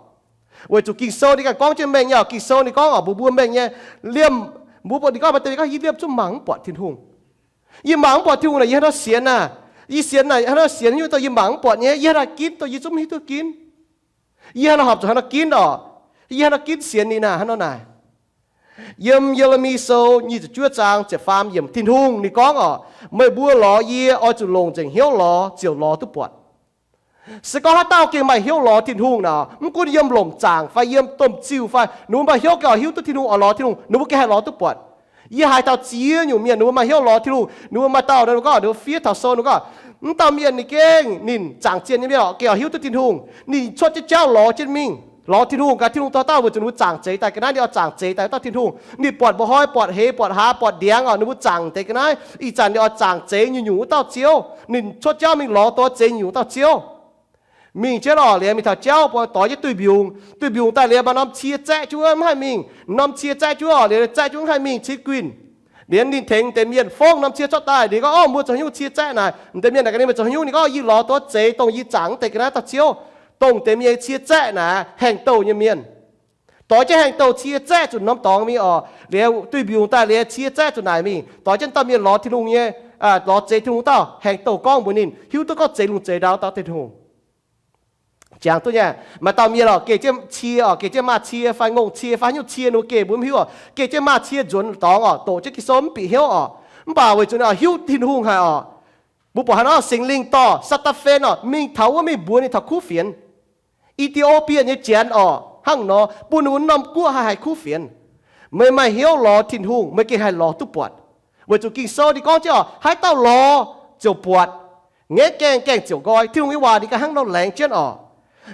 Weic zuqc Ging-Sou ninh ganh gorngv jienv mengh nyei oc. Ging-Sou ninh gorngv oc, mbuox mbuo mengh nyei, liemh, mbuo, ninh gorngv maaih deix gorngv, yie liemh zungv mangc mv buatc Tin-Hungh. Yie mangc mv buatc Tin-Hungh naaic, yie hnangv nor sienx naaic, yie sienx naaic hnangv nor sienx, nyungc dongh yie mangc mv buatc nyei, yie hnangv nor ginv dongh yie zungv mv hiuv duqv ginv. Yie hnangv nor horpc zuqc hnangv nor ginv oc. Yie hnangv nor ginv sienx ninh naaic, hnangv nor naaic. Yiem Ye^le^mi Sou nyic ziepc juov zaang ziepc faam yiemc, Tin-Hungh ninh gorngv oc, meih mbuo lorz yie oix zuqc longc nzengc hnyouv lorz ziouc lorz duqv buatc. Se gorngv haaix dauh gengh maaih hnyouv lorz Tin-Hungh naaic, mv gunv yiem lomc zaangc fai yiem domh ziuh fai, ninh mbuo maaih hnyouv gengh oix hiuv duqv Tin-Hungh, oix lorz Tin-Hungh, ninh mbuo gengh haih lorz duqv buatc. Yie haiz taux ziex nyungc mienh ninh mbuo maaih hnyouv lorz Tin-Hungh, ninh mbuo maaih dauh ninh gorngv, ninh mbuo fiev taux sou ninh gorngv, mv dauh mienh ninh gengh ninh zaangc zienh nyei mienh oc, gengh oix hiuv duqv Tin-Hungh. Ninh cuotv jienv jauv lorz jienv mingh, lorz Tin-Hungh, gaax Tin-Hungh dorh dauh weic zuqc ninh mbuo zaangc zeix daaih ga'naaiv, ninh oix zaangc zeix daaih wuov dauh Tin-Hungh. Ninh buatc mba'hnoi, buatc heix, buatc hlaax, buatc ndiangx oc, ninh mbuo zaangc deix ga'naaiv. Ih zanc ninh oix zaangc zeix nyungc-nyungc wuov dauh Ziouv. Ninh cuotv jauv mingh lorz dongh zeix nyungc wuov dauh Ziouv. Mingh jienv oc, liuz mingh taux jauv, dorh jienv duih mbiungc. Duih mbiungc daaih liuz maaih norm cie zaeqv jienv wuov mv haih mingh. Norm cie zaeqv jienv wuov oc, liuz zaeqv jienv mv haih mingh, cin guinh. Liuz ninh tengx deix mienh fongv norm cie cuotv daaih. Ninh gorngv, Orv, mbuo zoux haaix nyungc cie zaeqv naaic? Deix mienh naaic gaax ninh, Meih zoux haaix nyungc? Ninh gorngv, Yie lorz duqv zeix dongh yie zaangc deix ga'naaiv dauh Ziouv. Dongh deix mienh cie zaeqv naaic haengh douh nyei mienh. Dorh jienv haengh douh cie zaeqv zuqc norm dorngx mingh oc, liuz duih mbiungc daaih liuz cie zaeqv zuqc naaic mingh. Dorh jienv dauh mienh lorz Tin-Hungh nyei, lorz zeix Tin-Hungh dauh haengh douh gorngv mbuox ninh hiuv duqv gorngv zeix lungh zeix ndau dauh Tin-Hungh. Jangx duqv nyei, maaih dauh mienh oc, geh jienv cie oc, geh jienv maaz cie fai ngongh cie fai haaix nyungc cie ninh mbuo geh mbuo mv hiuv oc, geh jienv maaz cie nzuonx dorngx oc, doqc jienv Ging-Sou mv bieqc hnyouv oc. Mv baac weic zuqc ninh oix hiuv Tin-Hungh haic oc. Mbuo buatc haaix nor Singx Lingh dorh Saa^taa^fen oc mingh taux wuov mingh mbuox ninh taux kuv fienx. E^ti^o^bie nyei janx oc, hnangv nor bun ninh mbuo norm guoqv haih haiz kuv fienx. Meih maaih hnyouv lorz Tin-Hungh, meih gengh haih lorz duqv buatc. Weic zuqc Ging-Sou ninh gorngv jienv oc, haaix dauh lorz ziouc buatc, ngaeqv gaengh, gaengh ziouc nqoi. Tin-Hungh nyei waac ninh ganh hnangv nor laengz jienv oc.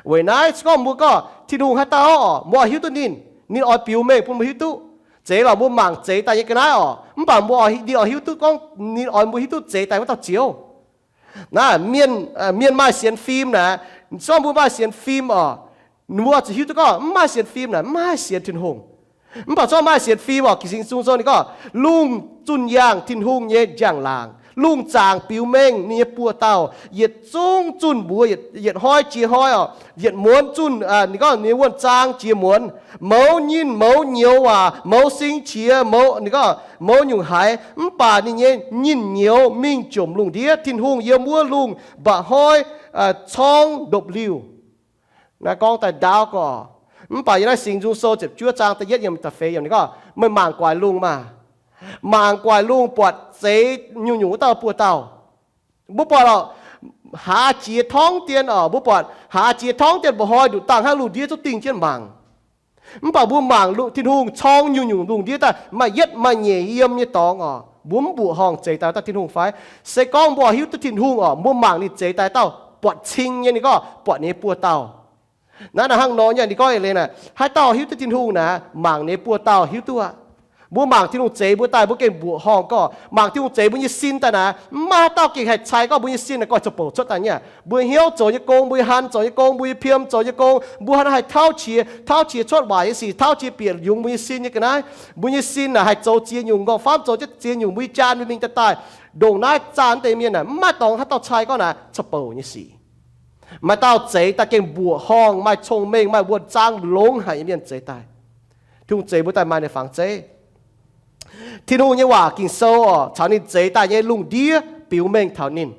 Weic naaiv se gorngv mbuo gorngv Tin-Hungh haaix dauh oc, mbuo oix hiuv duqv ninh, ninh oix biux mengh bun mbuo hiuv duqv. Zeiz lorqc, mbuo mangc zeix daaih nyei ga'naaiv oc, mv baac mbuo, ninh oix hiuv duqv gorngv, ninh oix mbuo hiuv duqv zeix daaih wuov dauh Ziouv. Naaiv mienh, mienh maaih sienx fim naaic, se gorngv mbuo maaih sienx fim oc, mbuo zuqc hiuv duqv gorngv mv maaih sienx fim naaic mv maaih sienx Tin-Hungh. Mv baac se gorngv maaih sienx fim oc, Ging-Sou Sung Sou ninh gorngv, lungh zunh yangh Tin-Hungh nyei njang-laangc, lungh zaangc biux mengh ninh nyei buoz-dauh, yietc zungv zunh mbuox, yietc hnoi jiex hnoi oc, yietc muonz zunh, ninh gorngv ninh wuonh zaang jiex muonz, mouz nyinh mouz nyouz waac, mouz sing qiex, mouz, ninh gorngv mouz nyungc haiz, mv baac ninh nyei nyinh nyouz mingh jomc lungh ndiev. Tin-Hungh yiem wuov lungh mba'hnoi corngv ndopv-liuh. Naaiv gorngv daaih ndaauv gorx. Mv baac yiem naaiv Singx Nzung Sou ziepc juov zaang da'yietv yiem da'feix yiemc ninh gorngv, meih mangc guaax lungh maah! Mangc guaax lungh buatc zeix nyungc-nyungc wuov dauh buoz-dauh. Mbuo buatc oc, haaix jiex torngv dien oc, mbuo buatc haaix jiex torngv dien mba'hnoi nduqc dangh hnangv lungh ndiev zungv dingh jienv mangc. Mv baac mbuo mangc Tin-Hungh corng nyungc-nyungc lungh ndiev daaih maaih yietv maaih nyeic yiem nyei dorngx oc, mbuo mv mbuoqc horngh zeix daaih dauh Tin-Hungh fai? Se gorngv mbuo hiuv duqv Tin-Hungh oc, mbuo mangc ninh zeix daaih dauh buatc cing nyei, ninh gorngv buatc ninh nyei buoz-dauh. Naaiv naaic hnangv nor nyei, ninh gorngv eix leiz naaic, haaix dauh hiuv duqv Tin-Hungh naaic, mangc ninh nyei buoz-dauh hiuv duqv aqv. Mbuo mangc Tin-Hungh zeix mbuo daaih mbuo gengh mbuoqc horngh gorngv, mangc Tin-Hungh zeix mbuo nyei sin daaih naaic, mv maaih haaix dauh gengh haih cai gorngv mbuo nyei sin naaic goiv zoux bouc cuotv daaih nyei. Mbuo hnyouv zoux nyei gong, mbuo nyei han zoux nyei gong, mbuo nyei piem zoux nyei gong, mbuo hnangv naaiv haih tauv qiex, tauv qiex cuotv waaic nyei sic, tauv qiex bieqc yungz mbuo nyei sin nyei ga'naaiv. Mbuo nyei sin naaic haih zoux ziex nyungc, nqorngv-famv zoux jienv ziex nyungc, mbuo nyei jaan mingh daaih daaih, ndongc naaiv zaah deix mienh naaic, mv maaih dorngx haaix dauh cai gorngv naaic zoux bouc nyei sic. Maaih dauh zeix daaih gengh mbuoqc horngh, maaih cong-mengh, maaih wuonh zaang longx haic nyei mienh zeix daaih. Tin-Hungh zeix mbuo daaih maaih ninh nyei fangx zeiv. Tin-Hungh nyei waac Ging-Sou oc, caux ninh zeix daaih nyei lungh ndiev biux mengh taux ninh.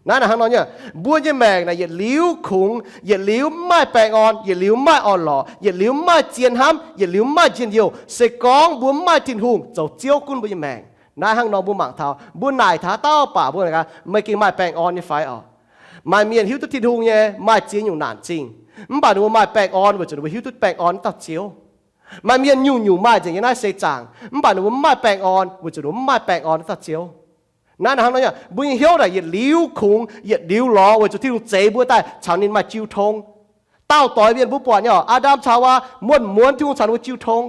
Naaiv naaic hnangv nor nyei, mbuo nyei maengc naaic yietc liuz kungx, yietc liuz mv maaih baengh orn, yietc liuz mv maaih orn-lorqc, yietc liuz mv maaih zien hnamv, yietc liuz mv maaih njien-youh. Se gorngv mbuo mv maaih Tin-Hungh zoux Ziouv gunv mbuo nyei maengc, naaiv hnangv nor mbuo mangc taux, mbuo naaic taux haaix dauh baac mbuo, meih gengh maaih baengh orn nyei fai oc? Maaih mienh hiuv duqv Tin-Hungh nyei, maaih ziex nyungc naanc zingh, mv baac ninh mbuo maaih baengh orn weic zuqc ninh mbuo hiuv duqv baengh orn dauh Ziouv. Maaih mienh nyungc-nyungc maaih nzengc nyei naaiv seix zaangc, mv baac ninh mbuo mv maaih baengh orn weic zuqc ninh mbuo mv maaih baengh orn dauh Ziouv. Naaiv hnangv nor, mbuo nyei hnyouv naaic yietc liuz kungx, yietc liuz lorz weic zuqc Tin-Hungh zeix mbuo daaih caux ninh maaih jiu tong. Dauh doix mienh mbuo buatc nyei oc, Aa^ndam caux Haawaa, muonz-muonz Tin-Hungh caux ninh mbuo jiu tong.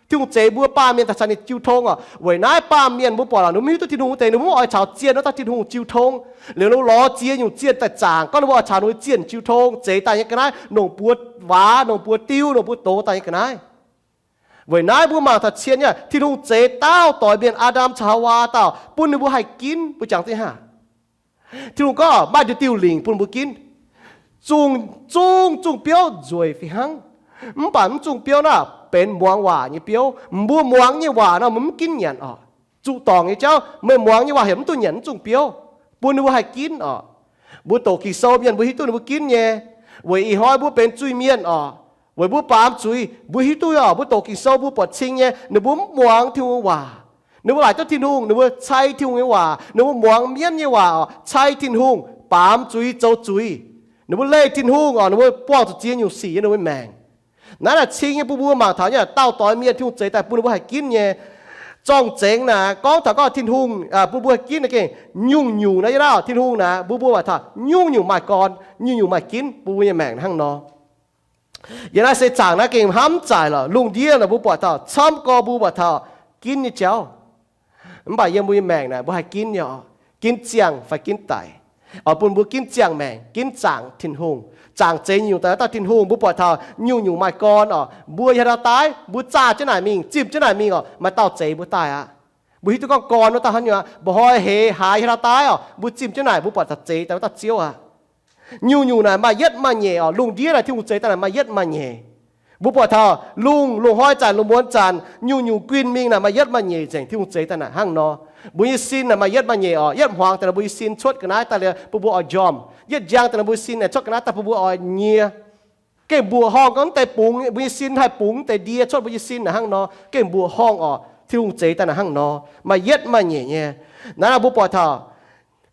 Tin-Hungh zeix mbuo baamh mienh daaih caux ninh jiu tong oc. Weic naaiv baamh mienh mbuo buatc oc, ninh mbuo mv hiuv duqv Tin-Hungh wuov deix, ninh mbuo mv oix caux zienh wuov dauh Tin-Hungh jiu tong. Liuz ninh mbuo lorz ziex nyungc zienh daaih zaangc, gorngv ninh mbuo oix caux ninh mbuo zienh jiu tong, zeix daaih nyei ga'naaiv, nongc buoz waac, nongc buoz diuv, nongc buoz doz daaih nyei ga'naaiv. Weic naaiv mbuo mangc taux cien nyei, Tin-Hungh zeix dauh doix mienh, Aa^ndam caux Haawaa dauh, bun ninh mbuo haih ginv. Mbuo jangx zinh hnangv, Tin-Hungh gorngv maaih diuh diuh lingc bun mbuo ginv. Zungh, zungh, zungh biouv nzueic fih hnangv. Mv baac mv zungh biouv naaic benx muangx waac nyei biouv. Mbuo muangx nyei waac nor, mbuo mv ginv nyanc oc. Zuqc dorngc nyei jauv, meih muangx nyei waac heuc mv duqv nyanc mv zungh biouv, bun ninh mbuo haih ginv oc. Mbuo doqc Ging-Sou mienh mbuo hiuv duqv ninh mbuo ginv nyei. Weic ih hnoi mbuo benx zuiz-mienh oc, weic mbuo baamz zuiz, mbuo hiuv duqv oc, mbuo doqc Ging-Sou mbuo buatc cing nyei, ninh mbuo mv muangx Tin-Hungh nyei waac. Ninh mbuo laaic duqv Tin-Hungh, ninh mbuo cai Tin-Hungh nyei waac, ninh mbuo muangx mienv nyei waac oc, cai Tin-Hungh, baamz zuiz, zoux zuiz. Ninh mbuo leih Tin-Hungh oc, ninh mbuo buangh zuqc ziex nyungc sic yiem ninh mbuo maengc. Naaiv naaic cing nyei bun mbuo mangc taux nyei, dauh doix mienh Tin-Hungh zeix daaih bun ninh mbuo haih ginv nyei. Zorng-zengx naaic gorngv taux gorngv Tin-Hungh bun mbuo haih ginv naaic gengh nyungc-nyungc naaic, yie naaiv Tin-Hungh naaic bun mbuo buatc taux nyungc-nyungc maaih gorn, nyungc-nyungc maaih ginv bun mbuo nyei maengc hnangv nor. Yiem naaiv seix zaangc naaiv gengh hnamv zaaic lorqc. Lungh ndiev naaic mbuo buatc taux camv gorx, mbuo buatc taux ginv nyei jauv. Mv baac yiem mbuo nyei maengc naaic mbuo haih ginv nyei oc. Ginv ziangh fai ginv daic, oix bun mbuo ginv ziangh maengc, ginv zaangc Tin-Hungh, zaangc zeix nyungc daaih dauh Tin-Hungh. Mbuo buatc taux nyungc-nyungc maaih gorn oc, mbuo yiem haaix dauh daaih, mbuo zaah jienv naaic mingh, zimh jienv naaic mingh oc, maaih dauh zeix mbuo daaih aqv. Mbuo hiuv duqv gorngv gorn wuov dauh hnangv nyungc aqv, mba'hnoi heix haaix yiem haaix dauh daaih oc, mbuo zimh jienv naaic, mbuo buatc taux zeix daaih wuov dauh Ziouv aqv. Nyungc-nyungc naaic maaih yietv maaih nyeic oc. Lungh ndiev naaic Tin-Hungh zeix daaih naaic maaih yietv maaih nyeic. Mbuo buatc taux lungh, lungh hnoi zanc, lungh muonz zanc, nyungc-nyungc guinh mingh naaic maaih yietv maaih nyeic nzengc. Tin-Hungh zeix daaih naaic hnangv nor. Mbuo nyei sin naaic maaih yietv maaih nyeic oc. Yietv hmuangx daaih naaic mbuo nyei sin cuotv ga'naaiv daaih liuz bun mbuo oix njormh. Yietv njang daaih naaic mbuo nyei sin naaic cuotv ga'naaiv daaih bun mbuo oix nyie. Gengh mbuoqc horngh gorngv deix bungx, mbuo nyei sin haih bungx deix ndie cuotv mbuo nyei sin naaic hnangv nor. Gengh mbuoqc horngh oc. Tin-Hungh zeix daaih naaic hnangv nor, maaih yietv maaih nyeic nyei. Naaiv naaic mbuo buatc taux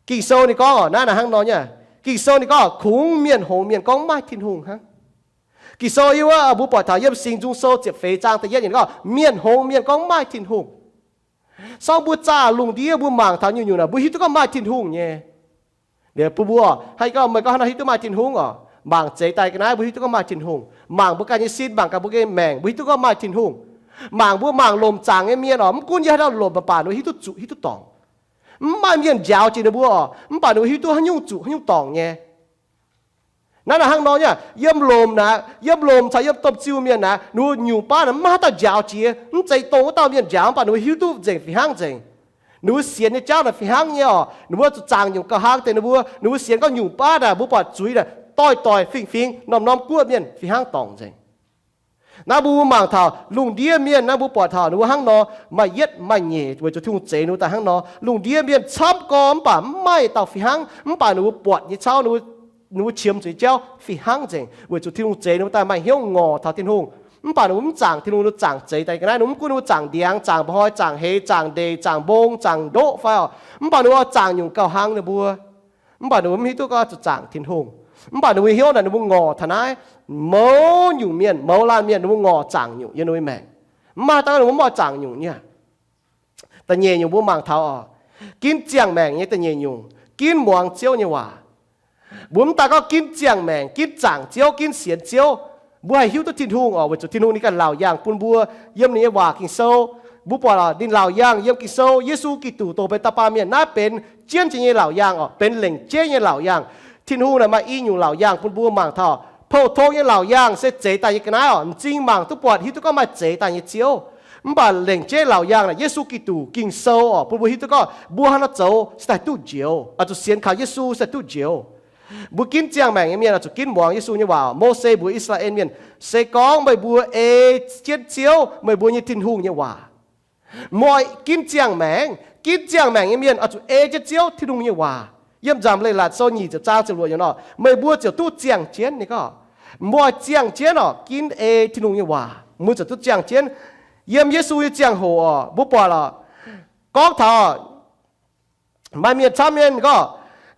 Ging-Sou ninh gorngv oc, naaiv naaic hnangv nor nyei. Ging-Sou ninh gorngv kungx mienh hngongx mienh gorngv maaih Tin-Hungh hnangv. Ging-Sou yiem wuov mbuo buatc taux yiem Singx Nzung Sou ziepc feix zaang da'yietv yiemc ninh gorngv mienh hngongx mienh gorngv maaih Tin-Hungh. Sorng mbuo zaah lungh ndiev mbuo mangc taux nyungc-nyungc naaic mbuo hiuv duqv gorngv maaih Tin-Hungh nyei. Liuz bun mbuo, haaix gorngv meih gorngv haaix nor hiuv duqv maaih Tin-Hungh oc? Mangc zeix daaih ga'naaiv mbuo hiuv duqv gorngv maaih Tin-Hungh. Mangc mbuo ganh nyei sin, mangc gaax mbuo ganh nyei maengc, mbuo hiuv duqv gorngv maaih Tin-Hungh. Mangc mbuo mangc lomc zaangc nyei mienh oc, mv gunv yiem haaix dauh lomc baac mbuo hiuv duqv zuqc, hiuv duqv dorngc. Mv maaih mienh njaaux jiex ninh mbuo oc, mv baac ninh mbuo hiuv duqv haaix nyungc zuqc haaix nyungc dorngc nyei. Naaiv naaic hnangv nor nyei, yiem lomc naaic, yiem lomc caux yiem domh ziuh mienh naaic, ninh mbuo nyungc baav naaic mv maaih haaix dauh njaaux jiex, mv zeiz dongh wuov dauh mienh njaaux, mv baac ninh mbuo hiuv duqv nzengc fih hnangv nzengc. Ninh mbuo sienx nyei jauv naaic fih hnangv nyei oc. Ninh mbuo zuqc zaangc nyungc gauh hnangv deix ninh mbuo, ninh mbuo sienx gauh nyungc baav naaic, mbuo buatc zuiz naaic doix-doix fingx-fingx, norm-norm guoqv mienh fih hnangv dorngc nzengc. Naaiv mbuo mangc taux lungh ndiev mienh naaiv, mbuo buatc taux ninh mbuo hnangv nor, maaih yietv maaih nyeic weic zuqc Tin-Hungh zeix ninh mbuo daaih hnangv nor. Lungh ndiev mienh camv gorx mv baac mv maaih dauh fih hnangv, mv baac ninh mbuo buatc nyei cauv, ninh mbuo qiemx zuqc nyei jauv fih hnangv nzengc weic zuqc Tin-Hungh zeix ninh mbuo daaih maaih hnyouv ngorc taux Tin-Hungh. Mv baac ninh mbuo mv zaangc Tin-Hungh, ninh mbuo zaangc zeix daaih ga'naaiv, ninh mbuo mv gunv ninh mbuo zaangc ndiangx, zaangc mba'hnoi, zaangc heix, zaangc ndeic, zaangc mbong, zaangc ndoqv fai oc, mv baac ninh mbuo zaangc nyungc gauh hnangv ninh mbuo. Mv baac ninh mbuo mv hiuv duqv gorngv zuqc zaangc Tin-Hungh. Mv baac ninh mbuo hnyouv naaic ninh mbuo ngorc taux naaiv, mouz nyungc mienh, mouz laanh mienh ninh mbuo ngorc zaangc nyungc yiem ninh mbuo maengc. Mv maaih dangh ninh mbuo mv oix zaangc nyungc nyei. Da'nyeic nyungc mbuo mangc taux oc, ginv ziangh maengc nyei da'nyeic nyungc, ginv muangx Ziouv nyei waac. Mbuo mv daaih gorngv ginv ziangh maengc, ginv zaangc Ziouv, ginv sienx Ziouv, mbuo haih hiuv duqv Tin-Hungh oc, weic zuqc Tin-Hungh ninh ganh laauc yaangh bun mbuo yiem ninh nyei waac Ging-Sou. Mbuo buatc oc, ninh laauc yaangh yiem Ging-Sou, Yesu Giduc dongh benx dauh baamh mienh naaiv benx jienv jiex nyei laauc yaangh oc, benx lengc jeiv nyei laauc yaangh. Tin-Hungh naaic maaih i nyungc laauc yaangh bun mbuo mangc taux. Pou-tong nyei laauc yaangh se zeix daaih nyei ga'naaiv oc, m'zing mangc duqv buatc hiuv duqv gorngv maaih zeix daaih nyei Ziouv. Mv baac lengc jeiv laauc yaangh naaic Yesu Giduc, Ging-Sou oc, bun mbuo hiuv duqv gorngv mbuo hnangv naaiv zoux se daaih duqv njoux, oix zuqc sienx kaux Yesu se daaih duqv njoux. Mbuo ginv ziangh maengc nyei mienh oix zuqc ginv muangx Yesu nyei waac. Mose mbuox I^saa^laa^en Mienh, se gorngv meih mbuo ei jienv Ziouv, meih mbuo nyei Tin-Hungh nyei waac. Mv oix ginv ziangh maengc. Ginv ziangh maengc nyei mienh oix zuqc ei jienv Ziouv Tin-Hungh nyei waac. Yiem Nzamc Leiz-Latc Sou nyic ziepc zaang ziepc luoqc yiemc nor, meih mbuo ziouc duqv ziangh jienv. Ninh gorngv, mbuo oix ziangh jienv oc, ginv ei Tin-Hungh nyei waac, mbuo ziouc duqv ziangh jienv. Yiem Yesu nyei ziangh hoc oc, mbuo buatc oc, gorngv taux maaih mienh camv mienh gorngv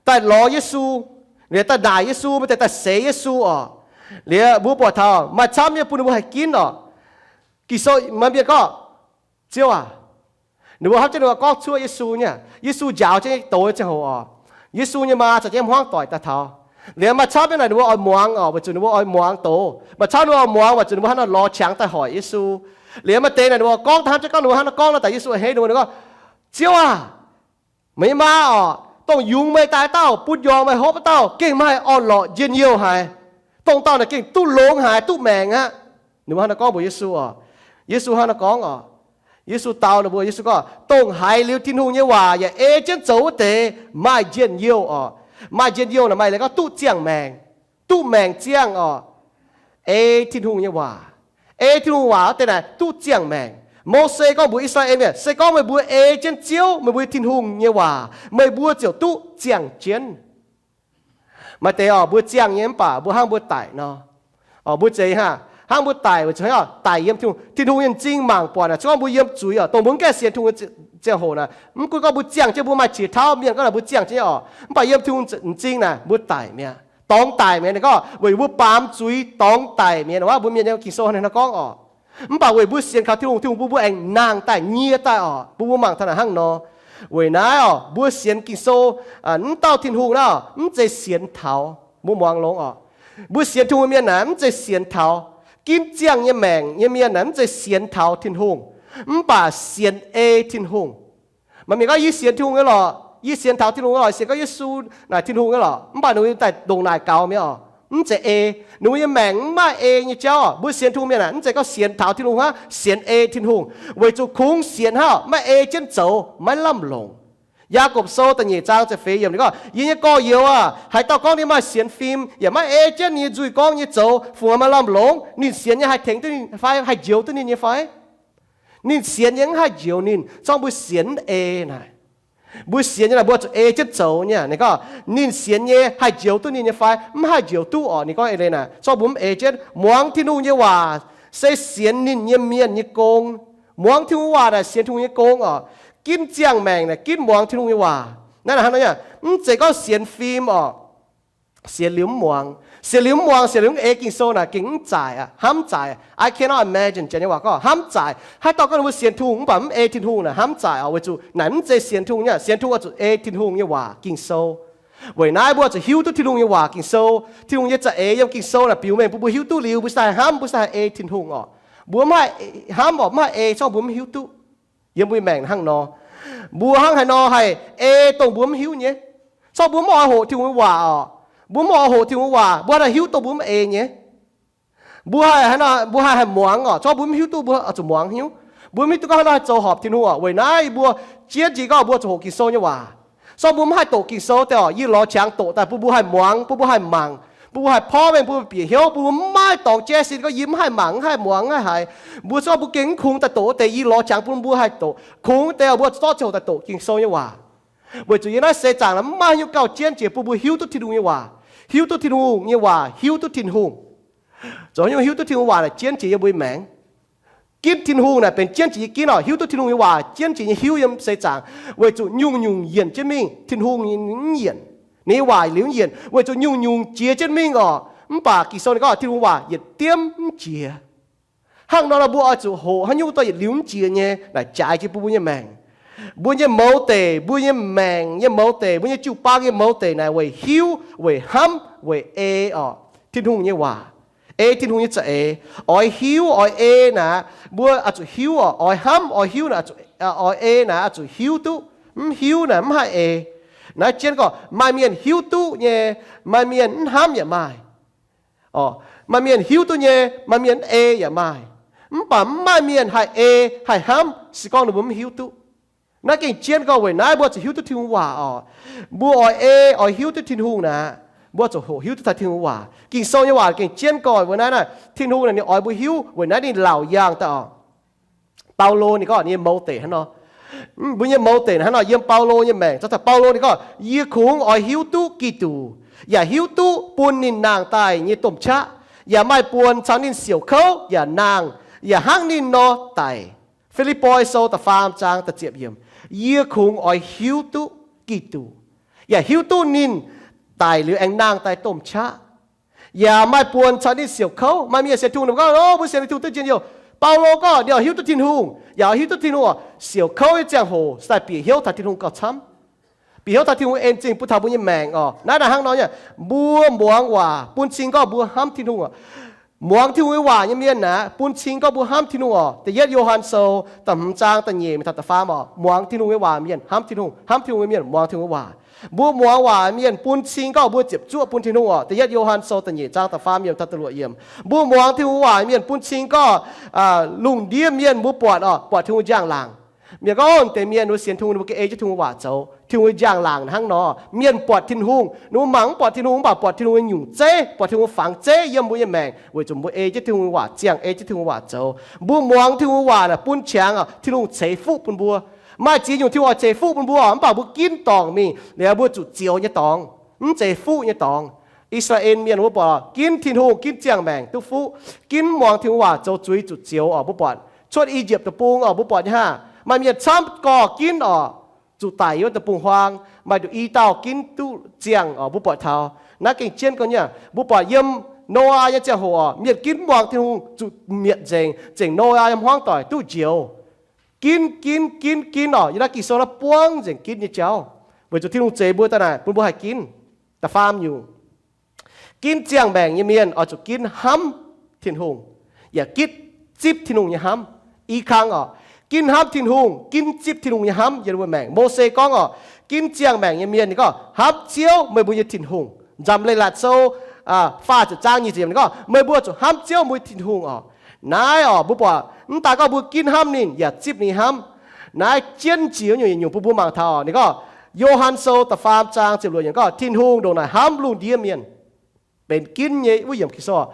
daaih lorz Yesu, liuz daaih naaic Yesu, maaih deix daaih seix Yesu oc. Liuz mbuo buatc taux maaih camv mienh bun ninh mbuo haih ginv oc. Ging-Sou maaih mienh gorngv, Ziouv aac, ninh mbuo hnamv jienv ninh mbuo gorngv cuotv Yesu nyei, Yesu njaaux jienv nyei douz ziangh hoc oc, Yesu nyei maa caux jienv hmuangv doic daaih taux. Liuz maaih camv mienh naaic ninh mbuo oix muangx oc, weic zuqc ninh mbuo oix muangx doz. Maaih camv ninh mbuo oix muangx weic zuqc ninh mbuo hnangv nor lorz qangx daaih hoic Yesu. Liuz maaih deix naaic ninh mbuo gorngv hnamv jienv gorngv ninh mbuo hnangv nor gorngv nor, daaih Yesu a'hneiv ninh mbuo, ninh gorngv, Ziouv aac, meih nyei maa oc, dongh yungz meih daaih dauh, bun nyorx meih hopv dauh gengh maaih orn-lorqc njien-youh haic. Dongh dauh naaic gengh duqv longx haic, duqv maengc aqv. Ninh mbuo hnangv nor gorngv mbuox Yesu oc. Yesu hnangv nor gorngv oc. Yesu dau ninh mbuo, Yesu gorngv, dongh haiz liuz Tin-Hungh nyei waac yaac ei jienv zoux wuov deix maaih njien-youh oc. Maaih njien-youh naaic maaih leiz gorngv duqv ziangh maengc, duqv maengc ziangh oc. Ei Tin-Hungh nyei waac, ei Tin-Hungh waac wuov deix naaic duqv ziangh maengc. Mose gorngv mbuox I^saa^laa^en Mienh, se gorngv meih mbuo ei jienv Ziouv, meih mbuo Tin-Hungh nyei waac, meih mbuo ziouc duqv ziangh jienv. Maaih deix oc, mbuo ziangh nyei mv baac mbuo hnangv mbuo daic nor. Oc, mbuo zeiz hnangv, hnangv mbuo daic weic zuqc hnangv oc, daic yiem Tin-Hungh, Tin-Hungh nyei m'zing mangc buatc naaic, se gorngv mbuo yiem zuiz oc, dongh mbuo mv gaengh sienx Tin-Hungh ziangh hoc naaic, mv gunv gorngv mbuo ziangh jienv mbuo maaih qiex tauv mienh gorngv naaic mbuo ziangh jienv oc, mv baac yiem Tin-Hungh m'zing naaic mbuo daic mi'aqv, dorngx daic mi'aqv. Ninh gorngv weic mbuo baamz zuiz dorngx daic mi'aqv. Naaic mbuo Mienh nyei Ging-Sou hnangv naaiv gorngv oc. Mv baac weic mbuo sienx kaux Tin-Hungh, Tin-Hungh bun mbuo aengx nangh daaih, nyie daaih oc. Bun mbuo mangc taux naaic hnangv nor. Weic naaiv oc, mbuo sienx Ging-Sou, mv dauh Tin-Hungh naaiv oc, mv zeiz sienx taux. Mbuo muangx longx oc. Mbuo sienx Tin-Hungh mienh naaic mv zeiz sienx taux. Ginv ziangh nyei maengc nyei mienh naaic mv zeiz sienx taux Tin-Hungh, mv baac sienx ei Tin-Hungh. Maaih mienh gorngv, yie sienx Tin-Hungh nyei lorqc, yie sienx taux Tin-Hungh nyei lorqc, sienx gorngv Yesu naaic Tin-Hungh nyei lorqc, mv baac ninh mbuo daaih ndongc naaic gaux mi'aqv oc. Mv zeiz ei. Ninh mbuo nyei maengc mv maaih ei nyei jauv oc. Mbuo sienx Tin-Hungh mienh naaic mv zeiz gorngv sienx taux Tin-Hungh hnangv, sienx ei Tin-Hungh, weic zuqc kungx sienx hnangv maiv ei jienv zoux maiv lamh longc. Yaagorpc Sou da'nyeic zaang ziepc feix yiemc ninh gorngv, yie nyei gorx-youz aah, haaix dauh gorngv ninh maaih sienx fim yaac maiv ei jienv ninh nyei nzuih gorngv nyei zoux, fungx maaih lamh longc? Ninh sienx nyei haih tengx duqv ninh fai? Haih njoux duqv ninh nyei fai? Ninh sienx nyei mv haih njoux ninh. Zorngv mbuo sienx mv ei naaic, mbuo sienx nyei naaic mbuo zuqc ei jienv zoux nyei. Ninh gorngv ninh sienx nyei haih njoux duqv ninh nyei fai? Mv haih njoux duqv oc. Ninh gorngv ei leiz naaic, zorngv mbuo mv ei jienv. Muangx Tin-Hungh nyei waac se sienx ninh nyei mienh nyei gong. Muangx Tin-Hungh waac naaic sienx Tin-Hungh nyei gong oc. Ginv ziangh maengc naaic ginv muangx Tin-Hungh nyei waac. Naaiv hnangv nor, mv zeiz gorngv sienx fim oc, sienx liuz mv muangx. Sienx liuz mv muangx, sienx liuz mv ei Ging-Sou naaic gengh mv zaaic aqv, hnamv zaaic. I cannot imagine, janx nyei waac gorngv hnamv zaaic. Haaix dauh gorngv ninh mbuo sienx Tin-Hungh mv baac mv ei Tin-Hungh naaic hnamv zaaic oc, weic zuqc naaic mv zeiz sienx Tin-Hungh nyei. Sienx Tin-Hungh oix zuqc ei Tin-Hungh nyei waac Ging-Sou. Weic naaiv mbuo oix zuqc hiuv duqv Tin-Hungh nyei waac Ging-Sou, Tin-Hungh nyei za'eix yiem Ging-Sou naaic biux mengh bun mbuo hiuv duqv liuz, mbuo sai hnamv, mbuo sai ei Tin-Hungh oc. Mbuo mv haih hnamv oc, mv haih ei, zorngv mbuo mv hiuv duqv. Yiem mbuo nyei maengc hnangv nor. Mbuo hnangv haaix nor haih ei dongh mbuo mv hiuv nyei? Corc mbuo mv oix hoqc Tin-Hungh nyei waac oc. Mbuo mv oix hoqc Tin-Hungh nyei waac, mbuo haih hiuv dongh mbuo mv ei nyei. Mbuo haih, mbuo haih, haih muangx oc. Corc mbuo mv hiuv duqv, mbuo zuqc muangx hiuv. Mbuo mv hiuv duqv gorngv haaix nor haih zoux horpc Tin-Hungh oc. Weic naaiv yie mbuo jienv jiex gorngv mbuo zuqc hoqc Ging-Sou nyei waac. Corc mbuo mv haih doqc Ging-Sou deix oc. Yie lorz qangx doqc daaih bun mbuo haih muangx, bun mbuo haih mangc, bun mbuo haih porv mengh, bun mbuo bieqc hnyouv, bun mbuo mv maaih dorngx jaiv sin gorngv yie mv haih mangc, mv haih muangx, mv haih haiz. Mbuo corc mbuo gengh mv kungx daaih doqc wuov deix, yie lorz qangx bun mbuo haih doqc. Kungx deix oc, mbuo zorqv ziangh hoc daaih doqc Ging-Sou nyei waac. Weic zuqc yiem naaiv seix zaangc naaic mv maaih haaix nyungc gauh jienv jiex bun mbuo hiuv duqv Tin-Hungh nyei waac, hiuv duqv Tin-Hungh nyei waac, hiuv duqv Tin-Hungh. Zoux haaix nyungc hiuv duqv Tin-Hungh waac naaic jienv jiex yiem mbuo nyei maengc. Ginv Tin-Hungh naaic benx jienv jiex nyei ginv oc. Hiuv duqv Tin-Hungh nyei waac jienv jiex nyei hiuv yiem seix zaangc, weic zuqc nyungc-nyungc yienc jienv mingh, Tin-Hungh mv yienc. Ninh nyei waac liuz mv yienc, weic zuqc nyungc-nyungc jiex jienv mingh oc. Mv baac Ging-Sou ninh gorngv Tin-Hungh waac yietc diemv mv jiex. Hnangv nor, mbuo oix zuqc hoqc haaix nyungc daaih yietc liuz mv jiex nyei naaic jaaix jienv bun mbuo nyei maengc. Mbuo nyei mouz deic, mbuo nyei maengc nyei mouz deic, mbuo nyei jiu-baang nyei mouz deic naaic weic hiuv, weic hnamv, weic ei oc Tin-Hungh nyei waac, ei Tin-Hungh nyei za'eix. Oix hiuv, oix ei naaic, mbuo oix zuqc hiuv oc. Oix hnamv, oix hiuv naaic, oix ei naaic oix zuqc hiuv duqv. Mv hiuv naaic mv haih ei. Naaiv jienv gorngv maaih mienh hiuv duqv nyei, maaih mienh mv hnamv yaac maaih. Maaih mienh hiuv duqv nyei, maaih mienh mv ei yaac maaih. Mv baac mv maaih mienh haih ei haih hnamv se gorngv ninh mbuo mv hiuv duqv. Naaiv gengh jienv gorngv weic naaiv mbuo zuqc hiuv duqv Tin-Hungh waac oc. Mbuo oix ei oix hiuv duqv Tin-Hungh naaic, mbuo zuqc hoqc hiuv duqv taux Tin-Hungh waac. Ging-Sou nyei waac gengh jienv gorngv weic naaiv naaic Tin-Hungh naaic ninh oix mbuo hiuv weic naaiv ninh laauc yaangh daaih oc. Baulo ninh gorngv ninh nyei mouz deic hnangv nor. Mbuo nyei mouz deic hnangv nor yiem Baulo nyei maengc. Caux Baulo ninh gorngv, yie kungx oix hiuv duqv Giduc, yaac hiuv duqv bun ninh nangh daaih nyei domh qaqv, yaac maaih buonc caux ninh siouc kouv yaac nangh, yaac hnangv ninh nor daic. Fi^lipv^poi Sou da'faam zaang da'ziepc yiemc, yie kungx oix hiuv duqv Giduc, yaac hiuv duqv ninh daic liuz aengx nangh daaih domh qaqv, yaac maaih buonc caux ninh siouc kouv. Maaih mienh sienx Tin-Hungh ninh gorngv, o, mbuo sienx Tin-Hungh duqv njien-youh. Baulo gorngv ninh oix hiuv duqv Tin-Hungh, yaac oix hiuv duqv Tin-Hungh oc, siouc kouv nyei ziangh hoc se daaih bieqc hnyouv taux Tin-Hungh gauh camv, bieqc hnyouv taux Tin-Hungh en zingh bun taux mbuo nyei maengc oc. Naaiv naaic hnangv nor nyei, mbuo muangx waac bun cing gorngv mbuo hnamv Tin-Hungh oc. Muangx Tin-Hungh nyei waac nyei mienh naaic bun cing gorngv mbuo hnamv Tin-Hungh oc. Da'yietv Yo^han Sou da'hmz zaang da'nyeic mingh taux da'faam oc. Muangx Tin-Hungh nyei waac mienh hnamv Tin-Hungh, hnamv Tin-Hungh nyei mienh muangx Tin-Hungh nyei waac. Mbuo muangx waac mienh bun cing gorngv mbuo ziepc zuoqv bun Tin-Hungh oc. Da'yietv Yo^han Sou da'nyeic zaang da'faam yiem taux da'luoqc yiem. Mbuo muangx Tin-Hungh waac mienh bun cing gorngv lungh ndiev mienh mbuo buatc oc, buatc Tin-Hungh njang-laangc. Mienh gorngv, o, deix mienh mbuo sienx Tin-Hungh, ninh mbuo ga'ei jienv Tin-Hungh waac zoux. Tin-Hungh nyei njang-laangc hnangv nor. Mienh buatc Tin-Hungh, ninh mbuo mangc mv buatc Tin-Hungh, mv baac buatc Tin-Hungh nyei nyungc zeiv, buatc Tin-Hungh fangx zeiv yiem mbuo nyei maengc, weic zuqc mbuo ei jienv Tin-Hungh nyei waac ziangh, ei jienv Tin-Hungh waac zoux. Mbuo muangx Tin-Hungh nyei waac naaic bun qangx oc, Tin-Hungh ceix fuqv bun mbuo. Maaih ziex nyungc Tin-Hungh oix ceix fuqv bun mbuo, mv baac mbuo ginv dorngc mingh liuz mbuo zuqc zioux nyei dorngx, mv zeiz fuqv nyei dorngx. I^saa^laa^en Mienh wuov buatc ginv Tin-Hungh, ginv ziangh maengc duqv fuqv. Ginv muangx Tin-Hungh waac zoux zuiz zuqc zioux oc. Mbuo buatc cuotv I^yipv Deic-Bung oc, mbuo buatc nyei haah, maaih mienh camv gorx ginv oc, zuqc daic yiem deic-bung-huaang. Maaih nduqc i dauh ginv duqv ziangh oc, mbuo buatc taux. Naaiv gengh jienv gorngv nyei. Mbuo buatc yiem Noyaa nyei ziangh hoc oc, mienh ginv muangx Tin-Hungh zuqc mietc nzengc, zengc Noyaa yiem hmuangv doic duqv njoux. Ginv, ginv, ginv, ginv oc. Yiem naaiv Ging-Sou naaiv buangv nzengc ginv nyei jauv, weic zuqc Tin-Hungh zeix mbuo daaih naaic bun mbuo haih ginv. Da'faam nyungc, ginv ziangh maengc nyei mienh oix zuqc ginv hnamv Tin-Hungh, yaac ginv zipv Tin-Hungh nyei hnamv. I kang oc, ginv hnamv Tin-Hungh, ginv zipv Tin-Hungh nyei hnamv yiem mbuo maengc. Mose gorngv oc, ginv ziangh maengc nyei mienh, ninh gorngv, hnamv Ziouv, meih mbuo nyei Tin-Hungh. Nzamc Leiz-Latc Sou faah ziepc zaang nyic ziepc yiemc ninh gorngv, meih mbuo zuqc hnamv Ziouv, meih mbuo nyei Tin-Hungh oc. Naaiv oc, mbuo buatc mv daaih gorngv mbuo ginv hnamv ninh yaac zipv ninh hnamv. Naaiv jienv jiex nyungc-nyungc bun mbuo mangc taux oc. Ninh gorngv, Yo^han Sou da'faam zaang ziepc luoqc yiemc gorngv, Tin-Hungh ndongc naaic hnamv lungh ndiev mienh. Benx ginv nyei wuov yiemc Ging-Sou.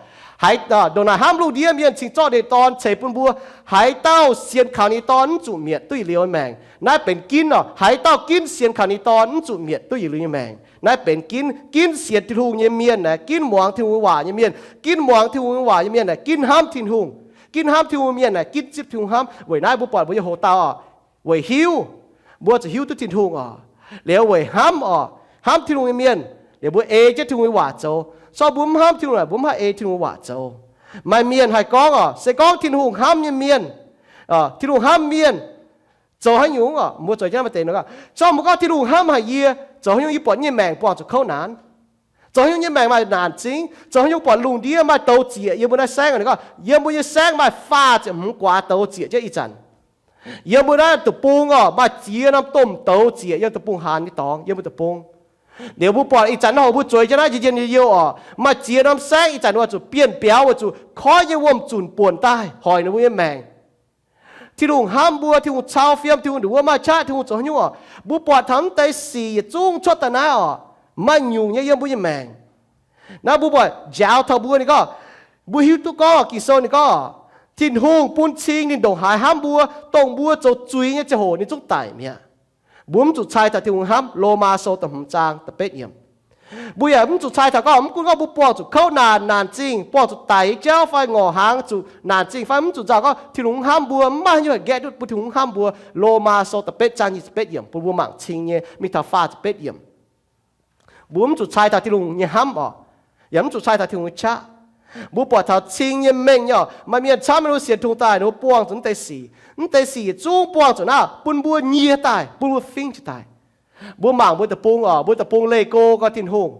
Haiz ndongc naaic hnamv lungh ndiev mienh cingx zorqv ninh nyei Dorn ceix bun mbuo. Haaix dauh sienx kaux ninh nyei Dorn mv zuqc mietc, duqv yietc liuz nyei maengc. Naaiv benx ginv oc. Haaix dauh ginv sienx kaux ninh nyei Dorn mv zuqc mietc, duqv yietc liuz nyei maengc. Naaiv benx ginv, ginv sienx Tin-Hungh nyei mienh naaic, ginv muangx Tin-Hungh nyei waac nyei mienh, ginv muangx Tin-Hungh nyei waac nyei mienh naaic, ginv hnamv Tin-Hungh. Ginv hnamv Tin-Hungh nyei mienh naaic, ginv zipv Tin-Hungh hnamv. Weic naaiv mbuo buatc mbuo nyei hoc dauh oc, weic hiuv, mbuo zuqc hiuv duqv Tin-Hungh oc. Liuz weic hnamv oc, hnamv Tin-Hungh nyei mienh, liuz mbuo ei jienv Tin-Hungh nyei waac zoux. Corc mbuo mv hnamv Tin-Hungh naaic, mbuo mv haih ei Tin-Hungh nyei waac zoux. Maaih mienh haih gorngv oc, se gorngv Tin-Hungh hnamv nyei mienh, Tin-Hungh hnamv mienh, zoux haaix nyungc oc, mbuo zoux jienv maaih deix nor, corc mbuo gorngv Tin-Hungh hnamv haic yie, zoux haaix nyungc yie buatc nyei maengc buangh zuqc kouv naanc? Zoux haaix nyungc nyei maengc maaih naanc zingv? Zoux haaix nyungc buatc lungh ndiev maaih douz zieqc yiem mbuo naaiv saengv? Ninh gorngv, yiem mbuo nyei saengv maaih faah ziepc hmz guaax douz zieqc jienv ih zanc. Yiem mbuo naaiv deic-bung oc, maaih ziex norm domh douz ziec yiem deic-bung haanz nyei dorngx, yiem mbuo deic-bung. Liuz mbuo buatc ih zanc naaiv hoc mbuo zueiz jienv naaiv njien-youh oc, maaih ziex norm saengv ih zanc oix zuqc bienh biaux weic zuqc koiv nyei wuom zunc buonc daaih hoic ninh mbuo nyei maengc. Tin-Hungh hnamv mbuo, Tin-Hungh cau fiem, Tin-Hungh nduqc wuov maaih qaqv, Tin-Hungh zoux haaix nyungc oc. Mbuo buatc taux mv deix sic yietc zungv cuotv daaih naaiv oc, maaih nyungc nyei yiem mbuo nyei maengc. Naaiv mbuo buatc njaaux taux mbuo ninh gorngv, mbuo hiuv duqv gorngv Ging-Sou ninh gorngv, Tin-Hungh bun cing ninh ndongc haaix hnamv mbuo, dongh mbuo zoux zuiz nyei ziangh hoc ninh zungv daic mi'aqv. Mbuo mv zuqc cai taux Tin-Hungh hnamv. Lomaa Sou da'hmz zaang da'betv yiemc. Mbuo yaac mv zuqc cai taux gorngv, mv gunv gorngv mbuo buangh zuqc kouv naanc, naanc zingh, buangh zuqc daic nyei jauv fai ngorc hnaangx zuqc naanc zingh fai mv zuqc nzauh gorngv Tin-Hungh mv hnamv mbuo, mv maaih haaix nyungc haih nqaeqv duqv bun Tin-Hungh mv hnamv mbuo. Lomaa Sou da'betv zaang nyic ziepc betv yiemc bun mbuo mangc cing nyei, mingh taux faah ziepc betv yiemc. Mbuo mv zuqc cai taux Tin-Hungh nyei hnamv oc, yaac mv zuqc cai taux Tin-Hungh nyei qaqv. Mbuo buatc taux cing nyei mengh nyei oc, maaih mienh camv mienh mbuo sienx Tin-Hungh daaih ninh mbuo buangh zuqc mv deix sic. Mv deix sic yietc zungv buangh zuqc naaiv bun mbuo nyie daaih, bun mbuo fingx jiez daaih. Mbuo mangc mbuo deic-bung oc, mbuo deic-bung leih go gorx Tin-Hungh,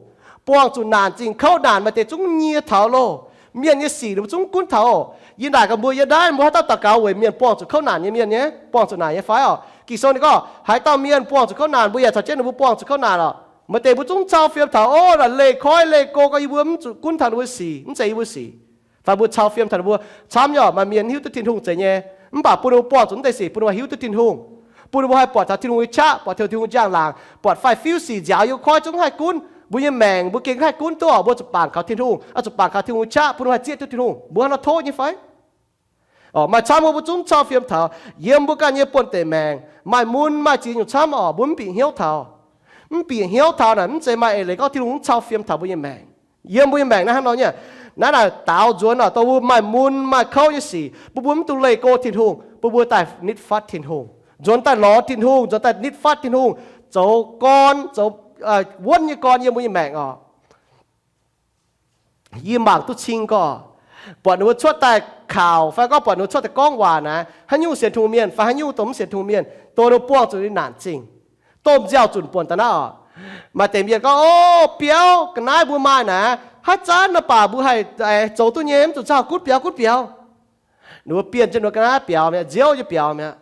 buangh zuqc naanc zingh kouv naanc maaih deix zungv nyie taux loh. Mienh nyei sic ninh mbuo zungv gunv taux oc. Yie naaic gaax mbuo, yie naaiv mbuo haaix dauh daux gaux weic mienh buangh zuqc kouv naanc nyei mienh nyei, buangh zuqc naanc nyei fai oc? Ging-Sou ninh gorngv haaix dauh mienh buangh zuqc kouv naanc, mbuo yaac caux jienv ninh mbuo buangh zuqc kouv naanc oc. Maaih deix mbuo zungv cau fiem taux, o, naaic leih koiv leih go gorx yie mbuo mv zuqc gunv taux ninh mbuo sic, mv zeiz yie mbuo sic. Fai mbuo cau fiem taux ninh mbuo camv nyei oc, maaih mienh hiuv duqv Tin-Hungh zeiz nyei, mv baac bun ninh mbuo buangh zuqc mv deix sic bun ninh mbuo hiuv duqv Tin-Hungh, bun ninh mbuo haih buatc taux Tin-Hungh nyei qaqv, buatc taux Tin-Hungh njang-laangc, buatc faix-fiuv sic nziaaux yiem koiv zungv haih gunv. Mbuo nyei maengc mbuo gengh haih gunv duqv oc, mbuo zuqc bangc kaux Tin-Hungh, oix zuqc bangc kaux Tin-Hungh nyei qaqv bun ninh mbuo haih zieqv duqv Tin-Hungh. Mbuo hnangv nor tov nyei fai? Oc, maaih camv mbuo, mbuo zungv cau fiem taux yiem mbuo ganh nyei buonv-deic maengc maaih mun maaih ziex nyungc camv oc, mbuo mv bieqc hnyouv taux. Mv bieqc hnyouv taux naaic mv zeiz maaih eix leiz gorngv Tin-Hungh mv cau fiem taux mbuo nyei maengc. Yiem mbuo nyei maengc naaiv hnangv nor nyei, naaiv naaic daaux nzuonx oc, dongh mbuo maaih mun maaih kouv nyei sic, bun mbuo mv dungx leih go Tin-Hungh, bun mbuo daaih nitv fatv Tin-Hungh, nzuonx daaih lorz Tin-Hungh, nzuonx daaih nitv fatv Tin-Hungh, zoux gorn, zoux wuonv nyei gorn yiem mbuo nyei maengc oc. Yie mangc duqv cing gorx, buatc ninh mbuo cuotv daaih kaux fai gorngv buatc ninh mbuo cuotv daaih gorngv waac naaic, haaix nyungc sienx Tin-Hungh mienh fai haaix nyungc dongh mv sienx Tin-Hungh mienh, dongh ninh mbuo buangh zuqc ninh naanc zingh, domh nziaaux zunc buonc daaih naaiv oc. Maaih deix mienh gorngv, o, biauv ga'naaiv mbuo maaih naaic, haaix zanc naaic baac mbuo haih zoux duqv nyei, mv zuqc nzauh, gunv biaux gunv biaux. Ninh mbuo bienh jienv ninh mbuo ga'naaiv biaux mi'aqv, nziouv nyei biaux mi'aqv.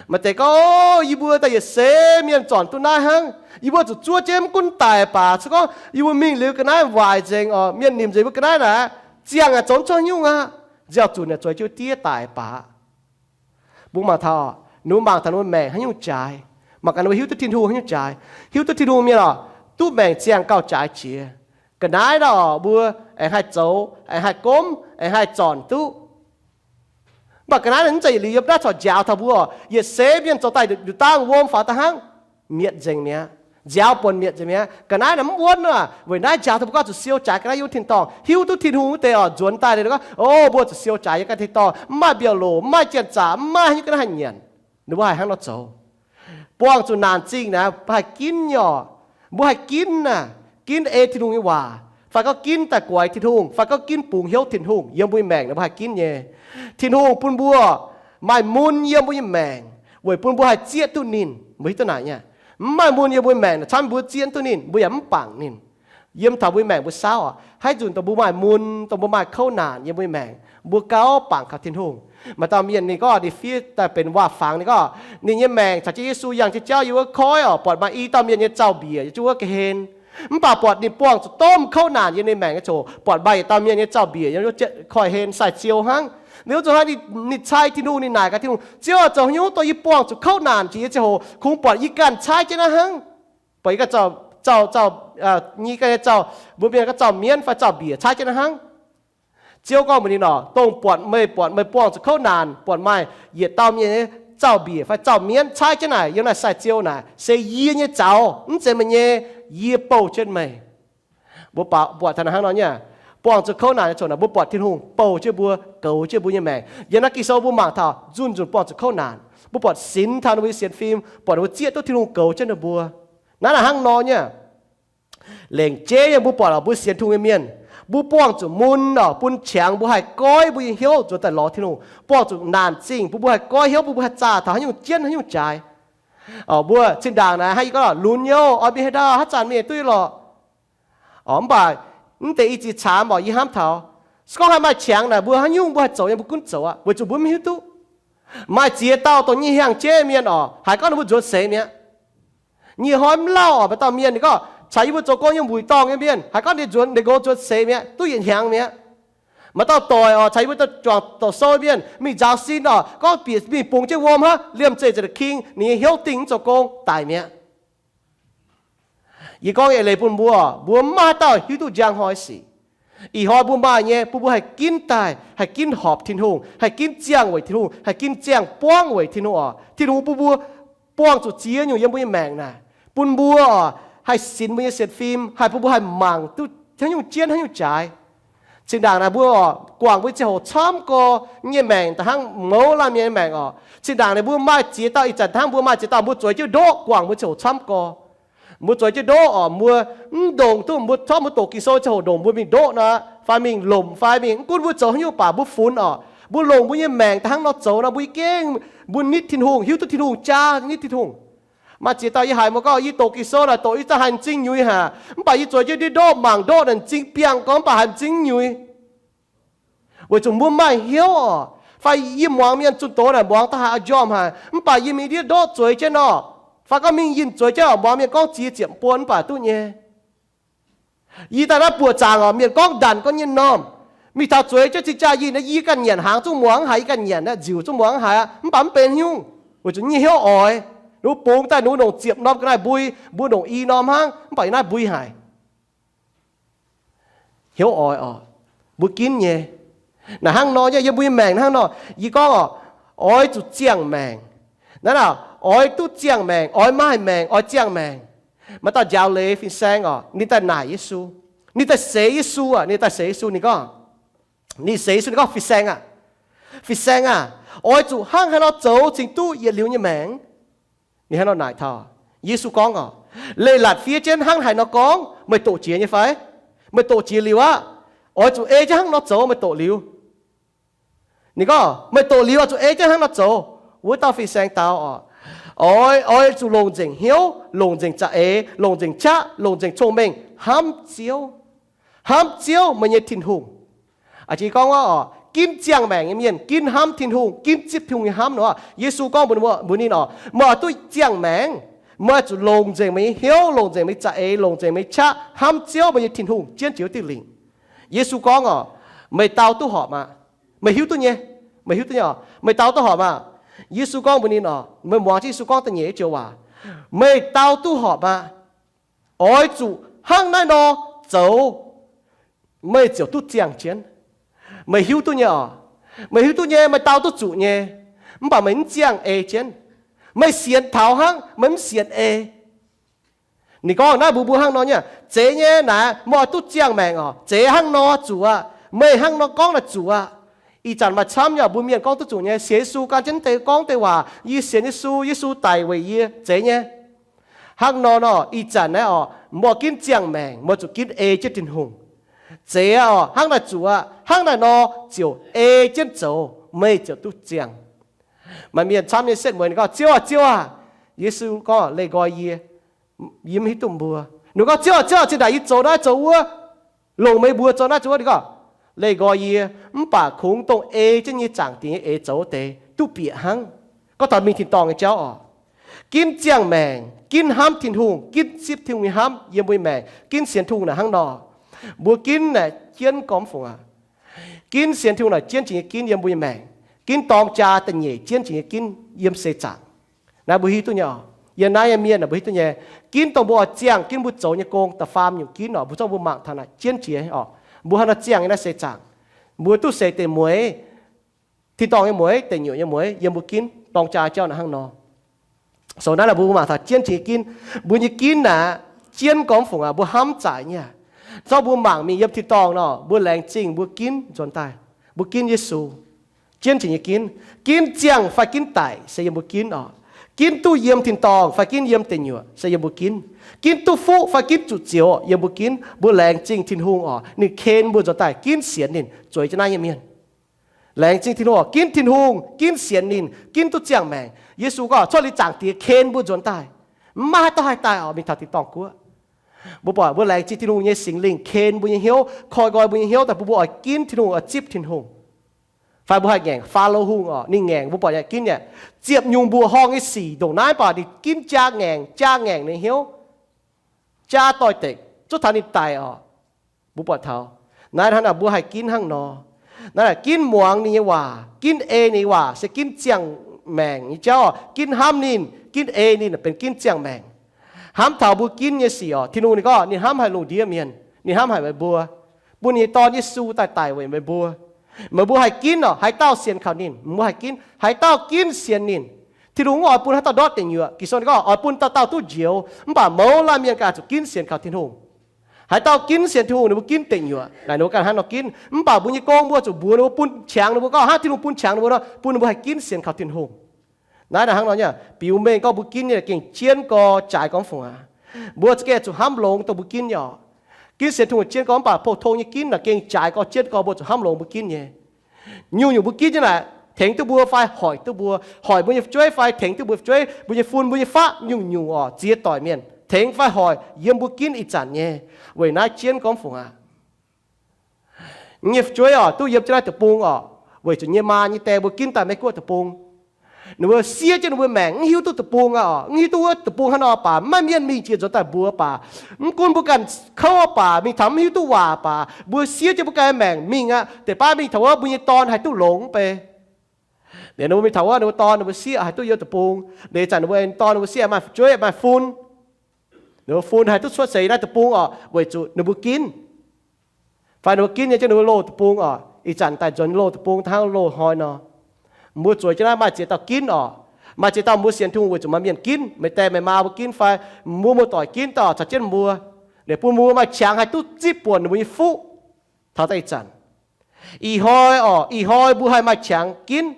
Maaih deix gorngv, o, yie mbuo daaih yietc seix mienh zornc duqv naaiv hnangv, yie mbuo zuqc zuov jienv mv gunv daic baac, se gorngv yie mbuo mingh liuz ga'naaiv waaic nzengc oc, mienh nimc nzengc mbuo ga'naaiv naaic, ziangh aah, zoux mv cuotv nyungc aqv, nziaaux zunc aah, zueiz jienv diev daic baac. Mbuo mangc taux, ninh mbuo mangc taux ninh mbuo maengc haaix nyungc jaaix, mangc gaax ninh mbuo hiuv duqv Tin-Hungh haaix nyungc jaaix. Hiuv duqv Tin-Hungh mienh oc, duqv maengc ziangh gauh jaaix jiex. Ga'naaiv naaiv oc, mbuo aengx haih zoux, aengx haih gomv, aengx haih zornc duqv. Mv baac ga'naaiv naaiv mv zeiz yietc liuz yiem naaiv corc njaaux taux mbuo oc, yietc seix mienh zoux daaih nduqc dangh wuom faaux daaih hnangv, mietc nzengc mi'aqv, nziaaux buonc mietc nzengc mi'aqv. Ga'naaiv naaiv mv wuonv aqv. Weic naaiv njaaux taux mbuo gorngv zuqc siou jaaix ga'naaiv yiem tin-dorngh, hiuv duqv Tin-Hungh wuov deix oc, nzuonx daaih ninh gorngv, o, mbuo zuqc siou jaaix yiem ga'naaiv tin-dorngh, mv maaih mbiauh loc, mv maaih janx-zaqc, mv maaih haaix nyungc ga'naaiv haih nyanc. Ninh mbuo haih hnangv nor zoux. Buangh zuqc naanc zingh naaic, mbuo haih ginv nyei oc. Mbuo haih ginv naaic, ginv ei Tin-Hungh nyei waac, fai gorngv ginv daaih guaix Tin-Hungh, fai gorngv ginv bungx hnyouv Tin-Hungh yiem mbuo nyei maengc naaic, mbuo haih ginv nyei. Tin-Hungh bun mbuo maaih mun yiem mbuo nyei maengc weic bun mbuo haih zieqv duqv ninh. Mbuo hiuv duqv naaic nyei. Mv maaih mun yiem mbuo nyei maengc naaic, camv mbuo zieqv duqv ninh, mbuo yaac mv bangc ninh. Yiem taux mbuo nyei maengc mbuo saauv oc, haaix nzunc dongh mbuo maaih mun, dongh mbuo maaih kouv naanc yiem mbuo nyei maengc, mbuo gauh bangc kaux Tin-Hungh. Maaih dauh mienh ninh gorngv ninh fiev daaih benx waac-fangx, ninh gorngv ninh nyei maengc caux jienv Yesu yangh jienv jauv yiem wuov koiv oc, buatc maaih i dauh mienh nyei zaux-mbiec yiem jienv wuov ga'hlen. Mv baac buatc ninh buangh zuqc domh kouv naanc yiem ninh maengc nyei ziangh hoc, buatc maaih yietc dauh mienh nyei zaux-mbiec yiem wuov koiv-hlen sai-ziou hnangv. Liuz zuqc hnangv ninh cai Tin-Hungh, ninh naaic gaax Tin-Hungh, Ziouv, zoux haaix nyungc dongh yie buangh zuqc kouv naanc jiex nyei ziangh hoc kungx buatc yie ganh caaiv jienv naaiv hnangv? Buatc yie ganh zaux, zaux, nyei ganh nyei zaux, mbuo mienh gorngv zaux-mienv fai zaux-mbiec caaiv jienv naaiv hnangv. Ziouv gorngv mbuox ninh oc, dongh buatc meih, buatc meih buangh zuqc kouv naanc, buatc maaih yietc dauh mienh nyei zaux-mbiec fai zaux-mienv caaiv jienv naaic yiem naaiv sai-ziou naaic, se yie nyei zaux, mv zeiz meih nyei. Yie bouh jienv meih. Mbuo buatc taux naaic hnangv nor nyei, buangh zuqc kouv naanc nyei ziangh hoc naaic, mbuo buatc Tin-Hungh bouh jienv mbuo, goux jienv mbuo nyei maengc. Yiem naaiv Ging-Sou mbuo mangc taux nzunc nzunc buangh zuqc kouv naanc, mbuo buatc sinx taux ninh mbuo nyei sienx fim, buatc ninh mbuo zieqv duqv Tin-Hungh goux jienv ninh mbuo. Naaiv naaic hnangv nor nyei. Lengc jeiv nyei mbuo buatc oc, mbuo sienx Tin-Hungh nyei mienh, mbuo buangh zuqc mun oc, bun qangx mbuo haih goiv mbuo nyei hnyouv nzuonx daaih lorz Tin-Hungh. Buangh zuqc naanc zingh bun mbuo haih goiv hnyouv, bun mbuo haih zaah taux haaix nyungc jienv haaix nyungc jaaix. Oc, mbuo zinh ndaangc naaic hnangv yie gorngv lunx nyei oc, oix mingh haaix ndau, haaix zanc mingh duqv lorqc. Oc, mv baac mv deix i ziex caamx oc, yie hnamv taux, se gorngv haih maaih qangx naaic, mbuo haaix nyungc mbuo haih zoux nyei mbuo gunv zoux aqv, weic zuqc mbuo mv hiuv duqv. Maaih ziex dauh dongh nyei hiaang-jeiv mienh oc, haiz gorngv ninh mbuo nzuonx seix mi'aqv. Nyic hnoi mv lauh oc, maaih dauh mienh ninh gorngv caux yie mbuo zoux gong nyei wuic dorngh nyei mienh, haiz gorngv ninh nzuonx, ninh nqox nzuonx seix mi'aqv, duqv yietc hnyangx mi'aqv. Maaih dauh doic oc, caux yie mbuo juangc doqc sou mienh mingh nzaaux sin oc, gorngv bieqc mingh bungx jienv wuom hnangv, liemh zeih ziouc da'king, ninh nyei hnyouv dingh mv zoux gong, daic mi'aqv. Yie gorngv eix leiz bun mbuo, mbuo mv maaih haaix dauh hiuv duqv njang hnoi sic. Ih hnoi mbuo maaih nyei, bun mbuo haih ginv daaih, haih ginv horpc Tin-Hungh, haih ginv ziangh weic Tin-Hungh, haih ginv ziangh buangv weic Tin-Hungh oc. Tin-Hungh bun mbuo buangh zuqc ziex nyungc yiem mbuo nyei maengc naaic, bun mbuo oc haih sinx mbuo nyei sienx fim, haih bun mbuo haih mangc duqv haaix nyungc jienv haaix nyungc jaaix. Zinh ndaangc naaic mbuo oc guangc mbuo nyei ziangh hoc camv gorx, nyei maengc da'hnangv mouz laanh mienh nyei maengc oc. Zinh ndaangc naaic mbuo maaih ziex dauh, ih zanc hnangv mbuo maaih ziex dauh, mbuo zueiz jienv ndoqv guangc mbuo nyei ziangh hoc camv gorx. Mbuo zueiz jienv ndoqv oc, mbuo mv ndongc duqv mbuo corc mbuo doqc Ging-Sou ziangh hoc ndongc mbuo mingh ndoqv nor, fai mingh lomc fai mingh, mv gunv mbuo zoux haaix nyungc baac mbuo funx oc, mbuo longc mbuo nyei maengc da'hnangv nor zoux nor, mbuo yie gengh, mbuo nitv Tin-Hungh, hiuv duqv Tin-Hungh jaa, nitv Tin-Hungh. Maaih ziex dauh yie haiz mbuo gorngv, yie doqc Ging-Sou naaic doqc yie za'gengh haiz m'zing nyuiz haic, mv baac yie zueiz jienv ndoqv mangc ndoqv naaic m'zing biangh gorngv mv baac haiz m'zing nyuiz. Weic zuqc mbuo maaih hnyouv oc. Fai yie muangx mienh zunh doz naaic muangx daaih haiz njormh haic, mv baac yie mingh ndiev ndoqv zueiz jienv nor, fai gorngv mingh yinh zueiz jienv oc, muangx mienh gorngv ziex ziepc buonc mv baac duqv nyei. Yie daaih naaiv buoqc zaangc oc, mienh gorngv ndanc gorngv nyei normh. Mingh taux zueiz jienv cing-jaa yinh, yie ganh nyanc hnaangx zungv muangx haiz, yie ganh nyanc ziouc zungv muangx haiz aqv, mv baac mv benx haaix nyungc, weic zuqc nyei hnyouv oix. Ninh mbuo bungx daaih ninh mbuo ndongc ziepc norm ga'naaiv mbui, mbuo ndongc i norm hnangv, mv baac yie naaiv mbui haic. Hnyouv oix oc, mbuo ginv nyei. Naaic hnangv nor nyei, yiem mbuo nyei maengc hnangv nor, yie gorngv oc, oix zuqc ziangh maengc. Naaiv naaic, oix duqv ziangh maengc, oix maaih maengc, oix ziangh maengc. Maaih dauh njaaux leiz fin-saeng oc, ninh daaih naaic Yesu, ninh daaih seix Yesu aqv, ninh daaih seix Yesu, ninh gorngv, ninh seix Yesu, ninh gorngv, Fin-saeng aah, fin-saeng aah, oix zuqc hnangv haaix nor zoux cingx duqv yietc liuz nyei maengc? Ninh hnangv nor naaic taux. Yesu gorngv oc, Leiz-latc fiev jienv hnangv haaix nor gorngv, meih doqc jiex nyei fai? Meih doqc jiex liuz aqv, oix zuqc ei jienv hnangv nor zoux meih doqc liuz. Ninh gorngv, Meih doqc liuz oix zuqc ei jienv hnangv nor zoux. Wuov dauh fin-saeng dau oc, Oix, oix zuqc longc nzengc hnyouv, longc nzengc za'eix, longc nzengc qaqv, longc nzengc cong-mengh hnamv Ziouv. Hnamv Ziouv, meih nyei Tin-Hungh. A'jang gorngv oc, ginv ziangh maengc nyei mienh ginv hnamv Tin-Hungh, ginv zipv Tin-Hungh nyei hnamv nor. Yesu gorngv mbuox ninh oc, Meih oix duqv ziangh maengc, meih oix zuqc longc nzengc meih nyei hnyouv, longc nzengc meih nyei za'eix, longc nzengc meih nyei qaqv hnamv Ziouv, meih nyei Tin-Hungh, jienv jiex wuov diuh lingc. Yesu gorngv oc, Meih dau duqv horpc aqv. Meih hiuv duqv nyei, meih hiuv duqv nyei oc, meih dau duqv horpc aqv. Yesu gorngv mbuox ninh oc, meih muangx jienv Yesu gorngv da'nyeic joux waac, Meih dau duqv horpc aqv. Oix zuqc hnangv naaiv nor zoux, meih ziouc duqv ziangh jienv. Meih hiuv duqv nyei oc, meih hiuv duqv nyei, meih dau duqv zuqc nyei, mv baac meih mv ziangh ei jienv. Meih sienx taux hnangv, meih mv sienx ei. Ninh gorngv naaiv mbuox mbuo hnangv nor nyei, Zeiz nyei naaic, meih oix duqv ziangh maengc oc, zeiz hnangv nor zuqc aqv. Meih hnangv nor gorngv naaic zuqc aqv. Ih zanc maaih camv nyei mbuo mienh gorngv duqv zuqc nyei, sienx Yesu gan jienv deix gorngv deix waac, Yie sienx Yesu, Yesu daic weic yie, zeiz nyei. Hnangv nor nor, ih zanc naaiv oc, meih ginv ziangh maengc, meih zuqc ginv ei jienv Tin-Hungh. Zeiz aqv oc, hnangv naaic zuqc aqv. Hnangv naaic nor ziouc ei jienv zoux, meih ziouc duqv ziangh. Maaih mienh camv nyei setv mueiz ninh gorngv, Ziouv aah, Ziouv aah! Yesu gorngv, Leih nqoi yie, yie mv hiuv duqv mbuo. Ninh gorngv, Ziouv aah, Ziouv aah, zinh ndaangc yie zoux naaiv zoux wuov, longc meih mbuox zoux naaiv zoux wuov. Ninh gorngv, Leih nqoi yie, mv baac kungx dongh ei jienv nyei Zaangc Diex nyei eix zoux wuov deix duqv bieqc hnangv. Gorngv taux mingh tin-dorngh nyei jauv oc, ginv ziangh maengc, ginv hnamv Tin-Hungh, ginv zipv Tin-Hungh nyei hnamv yiem mbuo nyei maengc, ginv sienx Tin-Hungh naaic hnangv nor, mbuo ginv naaic jienv gormx fungc aqv. Ginv sienx Tin-Hungh naaic jienv jiex nyei ginv yiem mbuo nyei maengc. Ginv dorng jaa da'nyeic jienv jiex nyei ginv yiem seix zaangc. Naaiv mbuo hiuv duqv nyei oc. Yiem naaiv nyei mienh aah, mbuo hiuv duqv nyei. Ginv dongh mbuo oix ziangh, ginv mbuo zoux nyei gong da'faam nyungc ginv oc, mbuo zorqv mbuo mangc taux naaic jienv jiex oc. Mbuo hnangv nor ziangh nyei naaiv seix zaangc, mbuo duqv seix deic mueiz, tin-dorngh nyei mueiz, deic nyuoqc nyei mueiz yiem mbuo ginv dorng jaa jauv naaic hnangv nor. So naaiv naaic mbuo mangc taux jienv jiex nyei ginv. Mbuo nyei ginv naaic, jienv gormx fungc aqv, mbuo hnamv zaaic nyei aqv. Zorqv mbuo mangc mingh yiem tin-dorngh nor, mbuo laengz zingh mbuo ginv nzuonx daaih, mbuo ginv Yesu. Jienv jiex nyei ginv, ginv ziangh fai ginv daic se yiem mbuo ginv oc. Ginv duqv yiem tin-dorngh fai ginv yiem deic nyuoqc se yiem mbuo ginv. Ginv duqv fuqv fai ginv zuqc zioux yiem mbuo ginv. Mbuo laengz zingh Tin-Hungh oc, ninh ken mbuo nzuonx daaih ginv sienx ninh, zueiz jienv naaiv nyei mienh. Laengz zingh Tin-Hungh oc, ginv Tin-Hungh, ginv sienx ninh, ginv duqv ziangh maengc. Yesu gorngv cuotv liuz Zaangc Diex ken mbuo nzuonx daaih, mv maaih haaix dauh haih daaih oc, mingh taux tin-dorngh guoqv. Mbuo buatc mbuo laengz zingh Tin-Hungh nyei Singx Lingh ken mbuo nyei hnyouv, koi nqoi mbuo nyei hnyouv daaih bun mbuo oix ginv Tin-Hungh, oix zipv Tin-Hungh. Fai mbuo haih ngaengc Faalo Hungh oc, ninh ngaengc mbuo buatc yaac ginv yaac ziepc nyungc mbuoqc horngh nyei sic ndongc naaiv, mv baac ninh ginv jaa ngaengc, jaa ngaengc ninh hnyouv, jaa doix-dekc, zuov taux ninh daic oc. Mbuo buatc taux naaiv hnangv naaic, mbuo haih ginv hnangv nor. Naaiv ginv muangx ninh nyei waac, ginv ei ninh nyei waac, se ginv ziangh maengc nyei jauv oc. Ginv hnamv ninh, ginv ei ninh benx ginv ziangh maengc. Hnamv taux mbuo ginv nyei sic oc, Tin-Hungh ninh gorngv ninh hnamv haic lungh ndiev mienh, ninh hnamv haic meih mbuo, bun ninh nyei Dorn Yesu daaih daic weic meih mbuo. Meih mbuo haih ginv oc, haaix dauh sienx kaux ninh, mbuo haih ginv. Haaix dauh ginv sienx ninh, Tin-Hungh mv oix bun haaix dauh ndortv deic nyuoqc. Ging-Sou ninh gorngv oix bun dauh dauh duqv njoux, mv baac mouz laanh mienh ganh zuqc ginv sienx kaux Tin-Hungh. Haaix dauh ginv sienx Tin-Hungh, ninh mbuo ginv deic nyuoqc naaic, ninh mbuo ganh hnangv nor ginv. Mv baac mbuo nyei gong mbuo zuqc mbuox ninh mbuo, bun qangx ninh mbuo, gorngv hnangv Tin-Hungh bun qangx ninh mbuo nor, bun ninh mbuo haih ginv sienx kaux Tin-Hungh. Naaiv naaic hnangv nor nyei, biux mengh gorngv mbuo ginv nyei gengh jienv gorx jaaix gorngv fungc aqv. Mbuo za'gengh zuqc hnamv longx dongh mbuo ginv nyei oc. Ginv sienx Tin-Hungh jienv gorx, mv baac pou-tong nyei ginv naaic gengh jaaix gorx jienv gorx mbuo zuqc hnamv longx mbuo ginv nyei. Nyungc-nyungc mbuo ginv nyei naaic, tengx duqv mbuo fai hoic duqv mbuo, hoic mbuo nyei fu'jueiv fai tengx duqv mbuo fu'jueiv, mbuo nyei fun, mbuo nyei faqv, nyungc-nyungc oc, ziex doic mienh tengx fai hoic yiem mbuo ginv ih zanc nyei. Weic naaiv jienv gorngv fungc aqv. Nyei fu'jueiv oc, duqv yiem jienv naaiv deic-bung oc, weic zuqc nyei maa nyei die mbuo ginv daaih Meiv-Guoqv deic-bung. Ninh mbuo siev jienv ninh mbuo maengc, mv hiuv duqv deic-bung aqv oc, mv hiuv duqv wuov deic-bung hnangv nor baac, mv maaih mienh mingh jiex nzuonx daaih mbuox baac, mv gunv mbuo ganh kouv baac, mingh taux mv hiuv duqv waac baac, mbuo siev jienv mbuo ganh maengc mingh aqv. Deix baav mingh taux wuov, mbuo nyei dorn haih duqv longx mv bei. Liuz ninh mbuo mingh taux wuov, ninh mbuo dorn ninh mbuo siev haih duqv yiem deic-bung. Liuz ih zanc ninh mbuo dorn ninh mbuo siev maaih fu'jueiv maaih fun. Ninh mbuo fun haih duqv cuotv seix naaiv deic-bung oc, weic zuqc ninh mbuo ginv. Fai ninh mbuo ginv nyei jienv ninh mbuo loz deic-bung oc, ih zanc daaih nzuonx loz deic-bung hnangv loz hnoi nor. Mbuo zueiz jienv naaiv maaih ziex dauh ginv oc. Maaih ziex dauh mbuo sienx Tin-Hungh weic zuqc maaih mienh ginv, meih die meih maa mbuo ginv fai mbuo muoz-doic ginv daaih caux jienv mbuo, liuz bun mbuo maaih qangx haih duqv zipv buonc ninh mbuo nyei fuqv taux daaih ih zanc. Ih hnoi oc, ih hnoi mbuo haih maaih qangx ginv,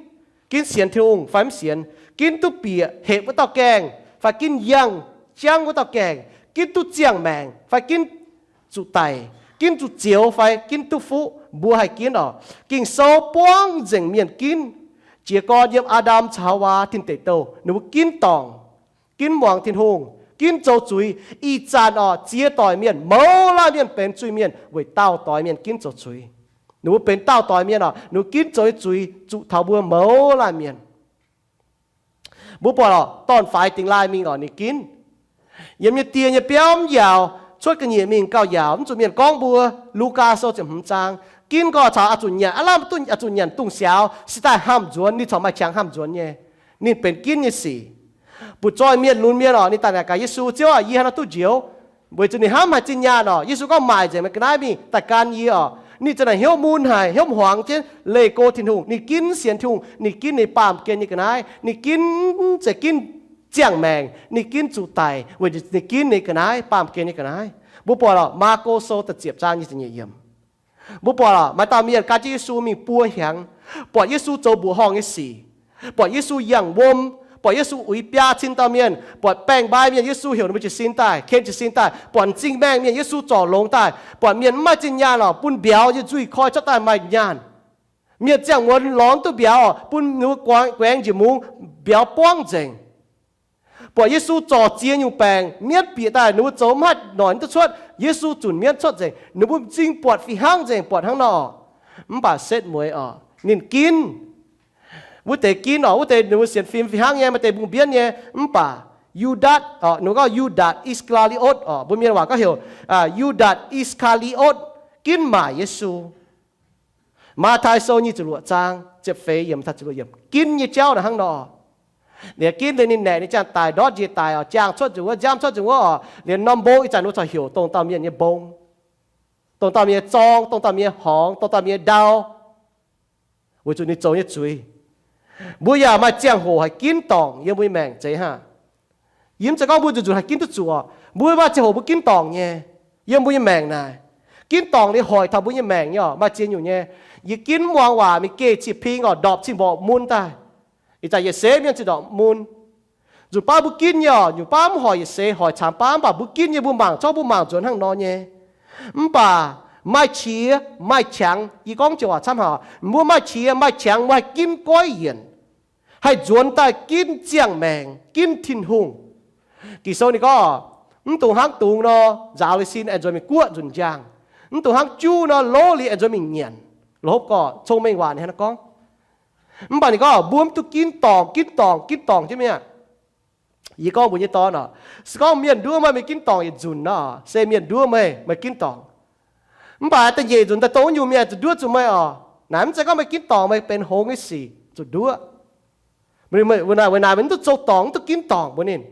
ginv sienx Tin-Hungh fai mv sienx, ginv duqv bieqc hepc wuov dauh gaengh fai ginv yangh jangv wuov dauh gaengh, ginv duqv ziangh maengc fai ginv zuqc daic, ginv zuqc zioux fai ginv duqv fuqv, mbuo haih ginv oc. Ging-Sou buangv nzengc mienh ginv. Jiez gorn yiem Aa^ndam caux Haawaa tin deic douh ninh mbuo ginv dorngc, ginv muangx Tin-Hungh, ginv zoux zuiz. Ih zanc oc, ziex doic mienh, mouz laanh mienh benx zuiz-mienh weic dauh doic mienh ginv zoux zuiz. Ninh mbuo benx dauh doic mienh oc, ninh mbuo ginv zoux nyei zuiz zuqc taux mbuo mouz laanh mienh. Mbuo buatc oc, dorn-faix dingx laaih mingh oc, ninh ginv. Yiem nyei die nyei biauv mv yaauc, cuotv ga'nyiec mingh gauh yaauc, mv zuqc mienh gorngv mbuo. Lugaa Sou ziepc hmz zaang. Ginv gorx caux a'zuqc nyanc, aav lamh duqv a'zuqc nyanc dungz siaaux, se daaih hnamv nzuonx, ninh corc maaih qangx hnamv nzuonx nyei. Ninh benx ginv nyei sic. Butv-zoih mienh lunx mienh oc, ninh daaih naaic gaax Yesu, Ziouv aac, yie haaix nor duqv njoux? Weic zuqc ninh hnamv haaix zinh nyaanh oc. Yesu gorngv, maaic nzengc meih ga'naaiv mingh daaih gan yie oc. Ninh za'naaic hnyouv mun haic, hnyouv hmuangx jienv leih go Tin-Hungh. Ninh ginv sienx Tin-Hungh, ninh ginv ninh baamh gen nyei ga'naaiv, ninh ginv, zeiz ginv ziangh maengc, ninh ginv zuqc daic weic ninh ginv ninh ga'naaiv, baamh gen nyei ga'naaiv. Mbuo buatc oc, Maako Sou da'ziepc zaang nyic ziepc nyeic yiemc. Mbuo buatc oc, maaih dauh mienh gan jienv Yesu mingh buo hnyangx, buatc Yesu zoux mbuoqc horngh nyei sic, buatc Yesu yangh wuom, buatc Yesu uix biaa cin dauh mienh, buatc baeng-mbai mienh Yesu heuc ninh mbuo jiez sin daaih, ken jiez sin daaih, buatc m'zing maengh mienh Yesu zorc longx daaih, buatc mienh mv maaih zinh nyaanh oc, bun mbiauz nyei nzuih koi cuotv daaih maaih nyaanh. Mienh ziangh muonz lorz mv duqv mbiauz oc, bun ninh mbuo guaengx njiec mungz, mbiauz buangv nzengc. Buatc Yesu zorc ziex nyungc baengc, mienv bieqc daaih, ninh mbuo zoux mv haih noic mv duqv cuotv, Yesu zunc mienv cuotv nzengc. Ninh mbuo m'zing buatc fih hnangv nzengc, buatc hnangv nor. Mv baac setv mueiz oc, ninh ginv. Wuov deix ginv oc, wuov deix ninh mbuo sienx fim fih hnangv nyei, maaih deix mbungh mbienv nyei. Mv baac Yu^ndaatc oc, ninh mbuo gorngv Yu^ndaatc I^saa^laa^li^otv oc, mbuo mienh waac gorngv heuc Yu^ndaatc I^saa^laa^li^otv ginv maaic Yesu. Matv^tai Sou nyic ziepc luoqc zaang ziepc feix yiemc taux ziepc luoqc yiemc, ginv nyei jauv naaic hnangv nor. Liuz ginv liuz ninh naeqc ninh ziangh daic, ndortv njiec daic oc, jaang cuotv nzengc wuov, nziaamv cuotv nzengc wuov oc. Liuz norm mbong ih zanc ninh mbuo corc heuc dongh dauh mienh nyei mbong, dongh dauh mienh nyei zorng, dongh dauh mienh nyei horngz, dongh dauh mienh nyei ndau, weic zuqc ninh zoux nyei zuiz. Mbuo yaac maaih ziangh hoc haih ginv dorngc yiem mbuo nyei maengc zeiz hnangv. Yie mv zeiz gorngv mbuo nzunc nzunc haih ginv duqv zuqc oc. Mbuo maaih ziangh hoc mbuo ginv dorngc nyei. Yiem mbuo nyei maengc naaic, ginv dorngc liuz hoic taux mbuo nyei maengc nyei oc, maaih ziex nyungc nyei. Yie ginv muangx waac, mingh geh cih ping oc, ndorpc cih mborqc mun daaih. Ih zanc yietc seix mienh cih ndorpc mun. Nzunc baav mbuo ginv nyei oc, nyungc baav mv hoic yietc seix, hoic caamx baav, mv baac mbuo ginv nyei, mbuo mangc, zorqv mbuo mangc nzuonx hnangv nor nyei. Mv baac maaih qiex maaih qangx, yie gorngv joux waac camv haic, mbuo maaih qiex maaih qangx, mbuo haih ginv goiv yienc, haih nzuonx daaih ginv ziangh maengc, ginv Tin-Hungh. Ging-Sou ninh gorngv, mv dungx hnangv dungz nor, nzaaux liuz sin aengx nzuonx mingh guoqv nzunc njang. Mv dungx hnangv juv nor, lov liuz aengx nzuonx mingh nyanc. La'hopv gorx cong-mengh waac ninh hnangv naaiv gorngv. Mv baac ninh gorngv mbuo mv duqv ginv dorngc, ginv dorngc, ginv dorngc jienv mi'aqv. Yie gorngv mbuox nyei dorn oc, se gorngv mienh nduov meih, meih ginv dorngc yietc nzunc nor, se mienh nduov meih, meih ginv dorngc. Mv baac da'nyeic nzunc daaih dongh wuov nyungc mienh zuqc nduov zuqc meih oc. Naaic mv zeiz gorngv meih ginv dorngc meih benx hngongx nyei sic zuqc nduov. Weic naaic, weic naaic meih mv duqv zoux dorngc, mv duqv ginv dorngc mbuox ninh.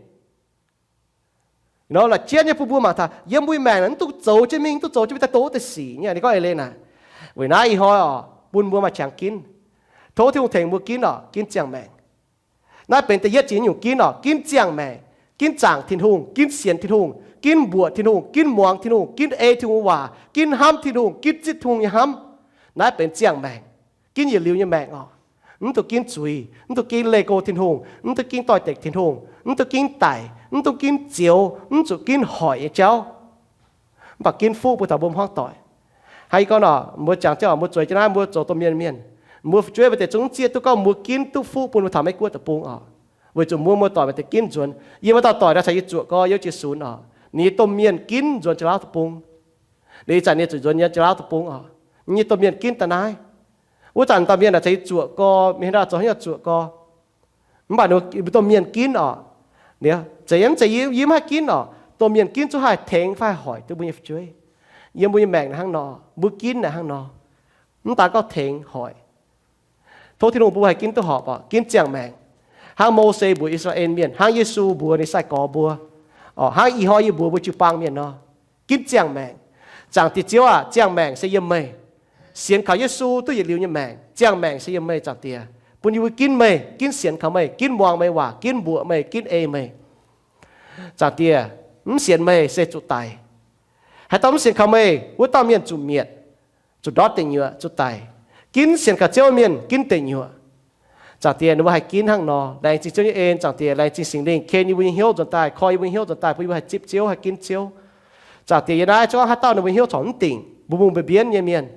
Nor la'jienv nyei bun mbuo mangc taux yiem mbuo nyei maengc naaic mv duqv zoux jienv mingh, mv duqv zoux jienv mingh daaih dongh wuov deix sic nyei. Ninh gorngv eix leiz naaic, weic naaiv ih hnoi oc, bun mbuo maaih qangx ginv. Tov Tin-Hungh tengx mbuo ginv oc, ginv ziangh maengc. Naaiv benx da'yietv ziex nyungc ginv oc, ginv ziangh maengc, ginv zaangc Tin-Hungh, ginv sienx Tin-Hungh, ginv mbuoqc Tin-Hungh, ginv muangx Tin-Hungh, ginv ei Tin-Hungh waac, ginv hnamv Tin-Hungh, ginv zipv Tin-Hungh nyei hnamv. Naaiv benx ziangh maengc, ginv yietc liuz nyei maengc oc. Mv duqv ginv zuiz, mv duqv ginv leih go Tin-Hungh, mv duqv ginv doix-dekc Tin-Hungh, mv duqv ginv daic, mv duqv ginv zioux, mv zuqc ginv hoic nyei jauv. Mv baac ginv fuqv bun taux mbuo hmuangv doic. Hnangv yie gorngv nor, mbuo jangx jienv oc, mbuo zueiz jienv naaiv mbuo zoux domh mienh mienh, mbuo fu'jueiv maaih deix zungv zieqv duqv gorngv mbuo ginv duqv fuqv bun mbuo taux Meiv Guoqv deic-bung oc. Weic zuqc mbuo muoz-doic maaih deix ginv nzuonx. Yie maaih dauh doic naaiv caux yie zuoqc gorx, yiem Jiex Sunx oc, ninh nyei domh mienh ginv nzuonx Janx-Lauv deic-bung. Ninh ih zanc ninh zuqc nzuonx yiem Janx-Lauv deic-bung oc. Ninh nyei domh mienh ginv daaih naaiv. Wuov zanc dauh mienh naaic caux yie zuoqc gorx, mingh haaix dauh zoux haaix nyungc zuoqc gorx. Mv baac ninh domh mienh ginv oc. Zeiz yiem, zeiz yie mv haih ginv oc. Domh mienh ginv zungv haih tengx fai haih hoic duqv mbuo nyei fu'jueiv. Yiem mbuo nyei maengc naaiv hnangv nor, mbuo ginv naaiv hnangv nor, mv daan gorngv tengx hoic. Tov Tin-Hungh bun mbuo haih ginv duqv horpc oc, ginv ziangh maengc, hnangv Mose mbuox I^saa^laa^en Mienh, hnangv Yesu mbuox ninh sai-gorx mbuo, oc, hnangv ih hnoi yie mbuox mbuo jiu-baang mienh nor, ginv ziangh maengc. Zaangc Diex Ziouv aah, ziangh maengc se yiem meih. Sienx kaux Yesu duqv yietc liuz nyei maengc, ziangh maengc se yiem meih, Zaangc Diex. Bun yie mbuo ginv meih, ginv sienx kaux meih, ginv muangx meih waac, ginv mbuoqc meih, ginv ei meih. Zaangc Diex, mv sienx meih se zuqc daic. Haaix dauh mv sienx kaux meih, wuov dauh mienh zuqc mietc, zuqc ndortv deic nyuoqc, zuqc daic. Ginv sienx kaux Ziouv mienh ginv deic nyuoqc. Zaangc Diex, ninh mbuo haih ginv hnangv nor. Laengz zingh Ziouv nyei en, Zaangc Diex. Laengz zingh Singx Lingh ken yie mbuo nyei hnyouv nzuonx daaih, koi yie mbuo nyei hnyouv nzuonx daaih, bun yie mbuo haih zipv Ziouv, haih ginv Ziouv. Zaangc Diex, yie naaiv zungv haaix dauh ninh mbuo hnyouv corc mv dingc, mbuo mbungh mbienv nyei mienh,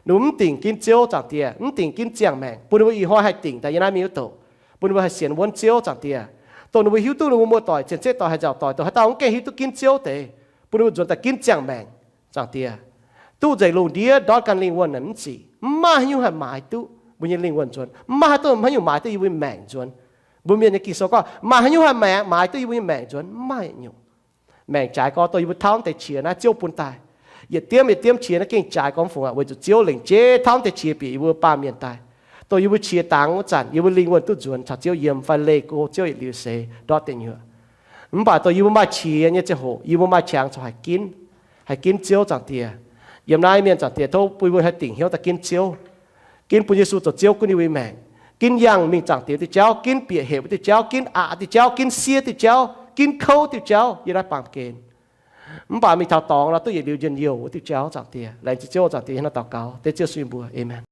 ninh mbuo mv dingc ginv Ziouv, Zaangc Diex, mv dingc ginv ziangh maengc, bun ninh mbuo ih hnoi haih dingc daaih yie naaiv mingh wuov douc, bun ninh mbuo haih sienx wuonv Ziouv, Zaangc Diex. Dongh ninh mbuo hiuv duqv ninh mbuo muoz-doic zien zeiv doic, haih nzaaux doic, dongh haaix dauh mv gaengh hiuv duqv ginv Ziouv deix, bun ninh mbuo nzuonx daaih ginv ziangh maengc, Zaangc Diex. Duqv nzengc lungh ndiev ndortv ganh lingh wuonh naaic mv zic, mv maaih haaix nyungc haih maaiz duqv mbuo nyei lingh wuonh nzuonx. Mv maaih haaix nyungc maaiz duqv yie mbuo nyei maengc nzuonx. Mbuo Mienh nyei Ging-Sou gorngv maaih haaix nyungc haih maaiz duqv yie mbuo nyei maengc nzuonx, mv maaih nyungc. Maengc jaaix gorx dongh yie mbuo tauv deix qiex naaiv Ziouv bun daaih. Yietc diemv yietc diemv qiex naaiv gengh jaaix gorx mv fungc aqv, weic zuqc Ziouv lengc jeiv tauv deix qiex bieqc yie mbuo baamh mienh daaih, dongh yie mbuo qiex dangx wuov zanc yie mbuo lingh wuonh duqv nzuonx caux Ziouv yiem fai leih go Ziouv yietc liuz seix ndortv deic nyuoqc. Mv baac dongh yie mbuo maaih qiex nyei ziangh hoc yie mbuo maaih qangx corc haih ginv, haih ginv Ziouv, Zaangc Diex. Yiem naaiv mienh, Zaangc Diex, tov bun yie mbuo haih dingc hnyouv daaih ginv Ziouv. Ginv bun Yesu zoux Ziouv gunv yie mbuo nyei maengc. Ginv yangh mingh zaangc diex diuh jauv, ginv bieqc hepc wuov diuh jauv, ginv aqc diuh jauv, ginv siev diuh jauv, ginv kouv diuh jauv yiem naaiv baamh gen. Mv baac mingh taux dorngx nor duqv yietc liuz njien-youh wuov diuh jauv, Zaangc Diex. Laengz zingh Ziouv, Zaangc Diex, hnangv naaiv daux gaux dengv Ziouv sun mbuo. Aamen.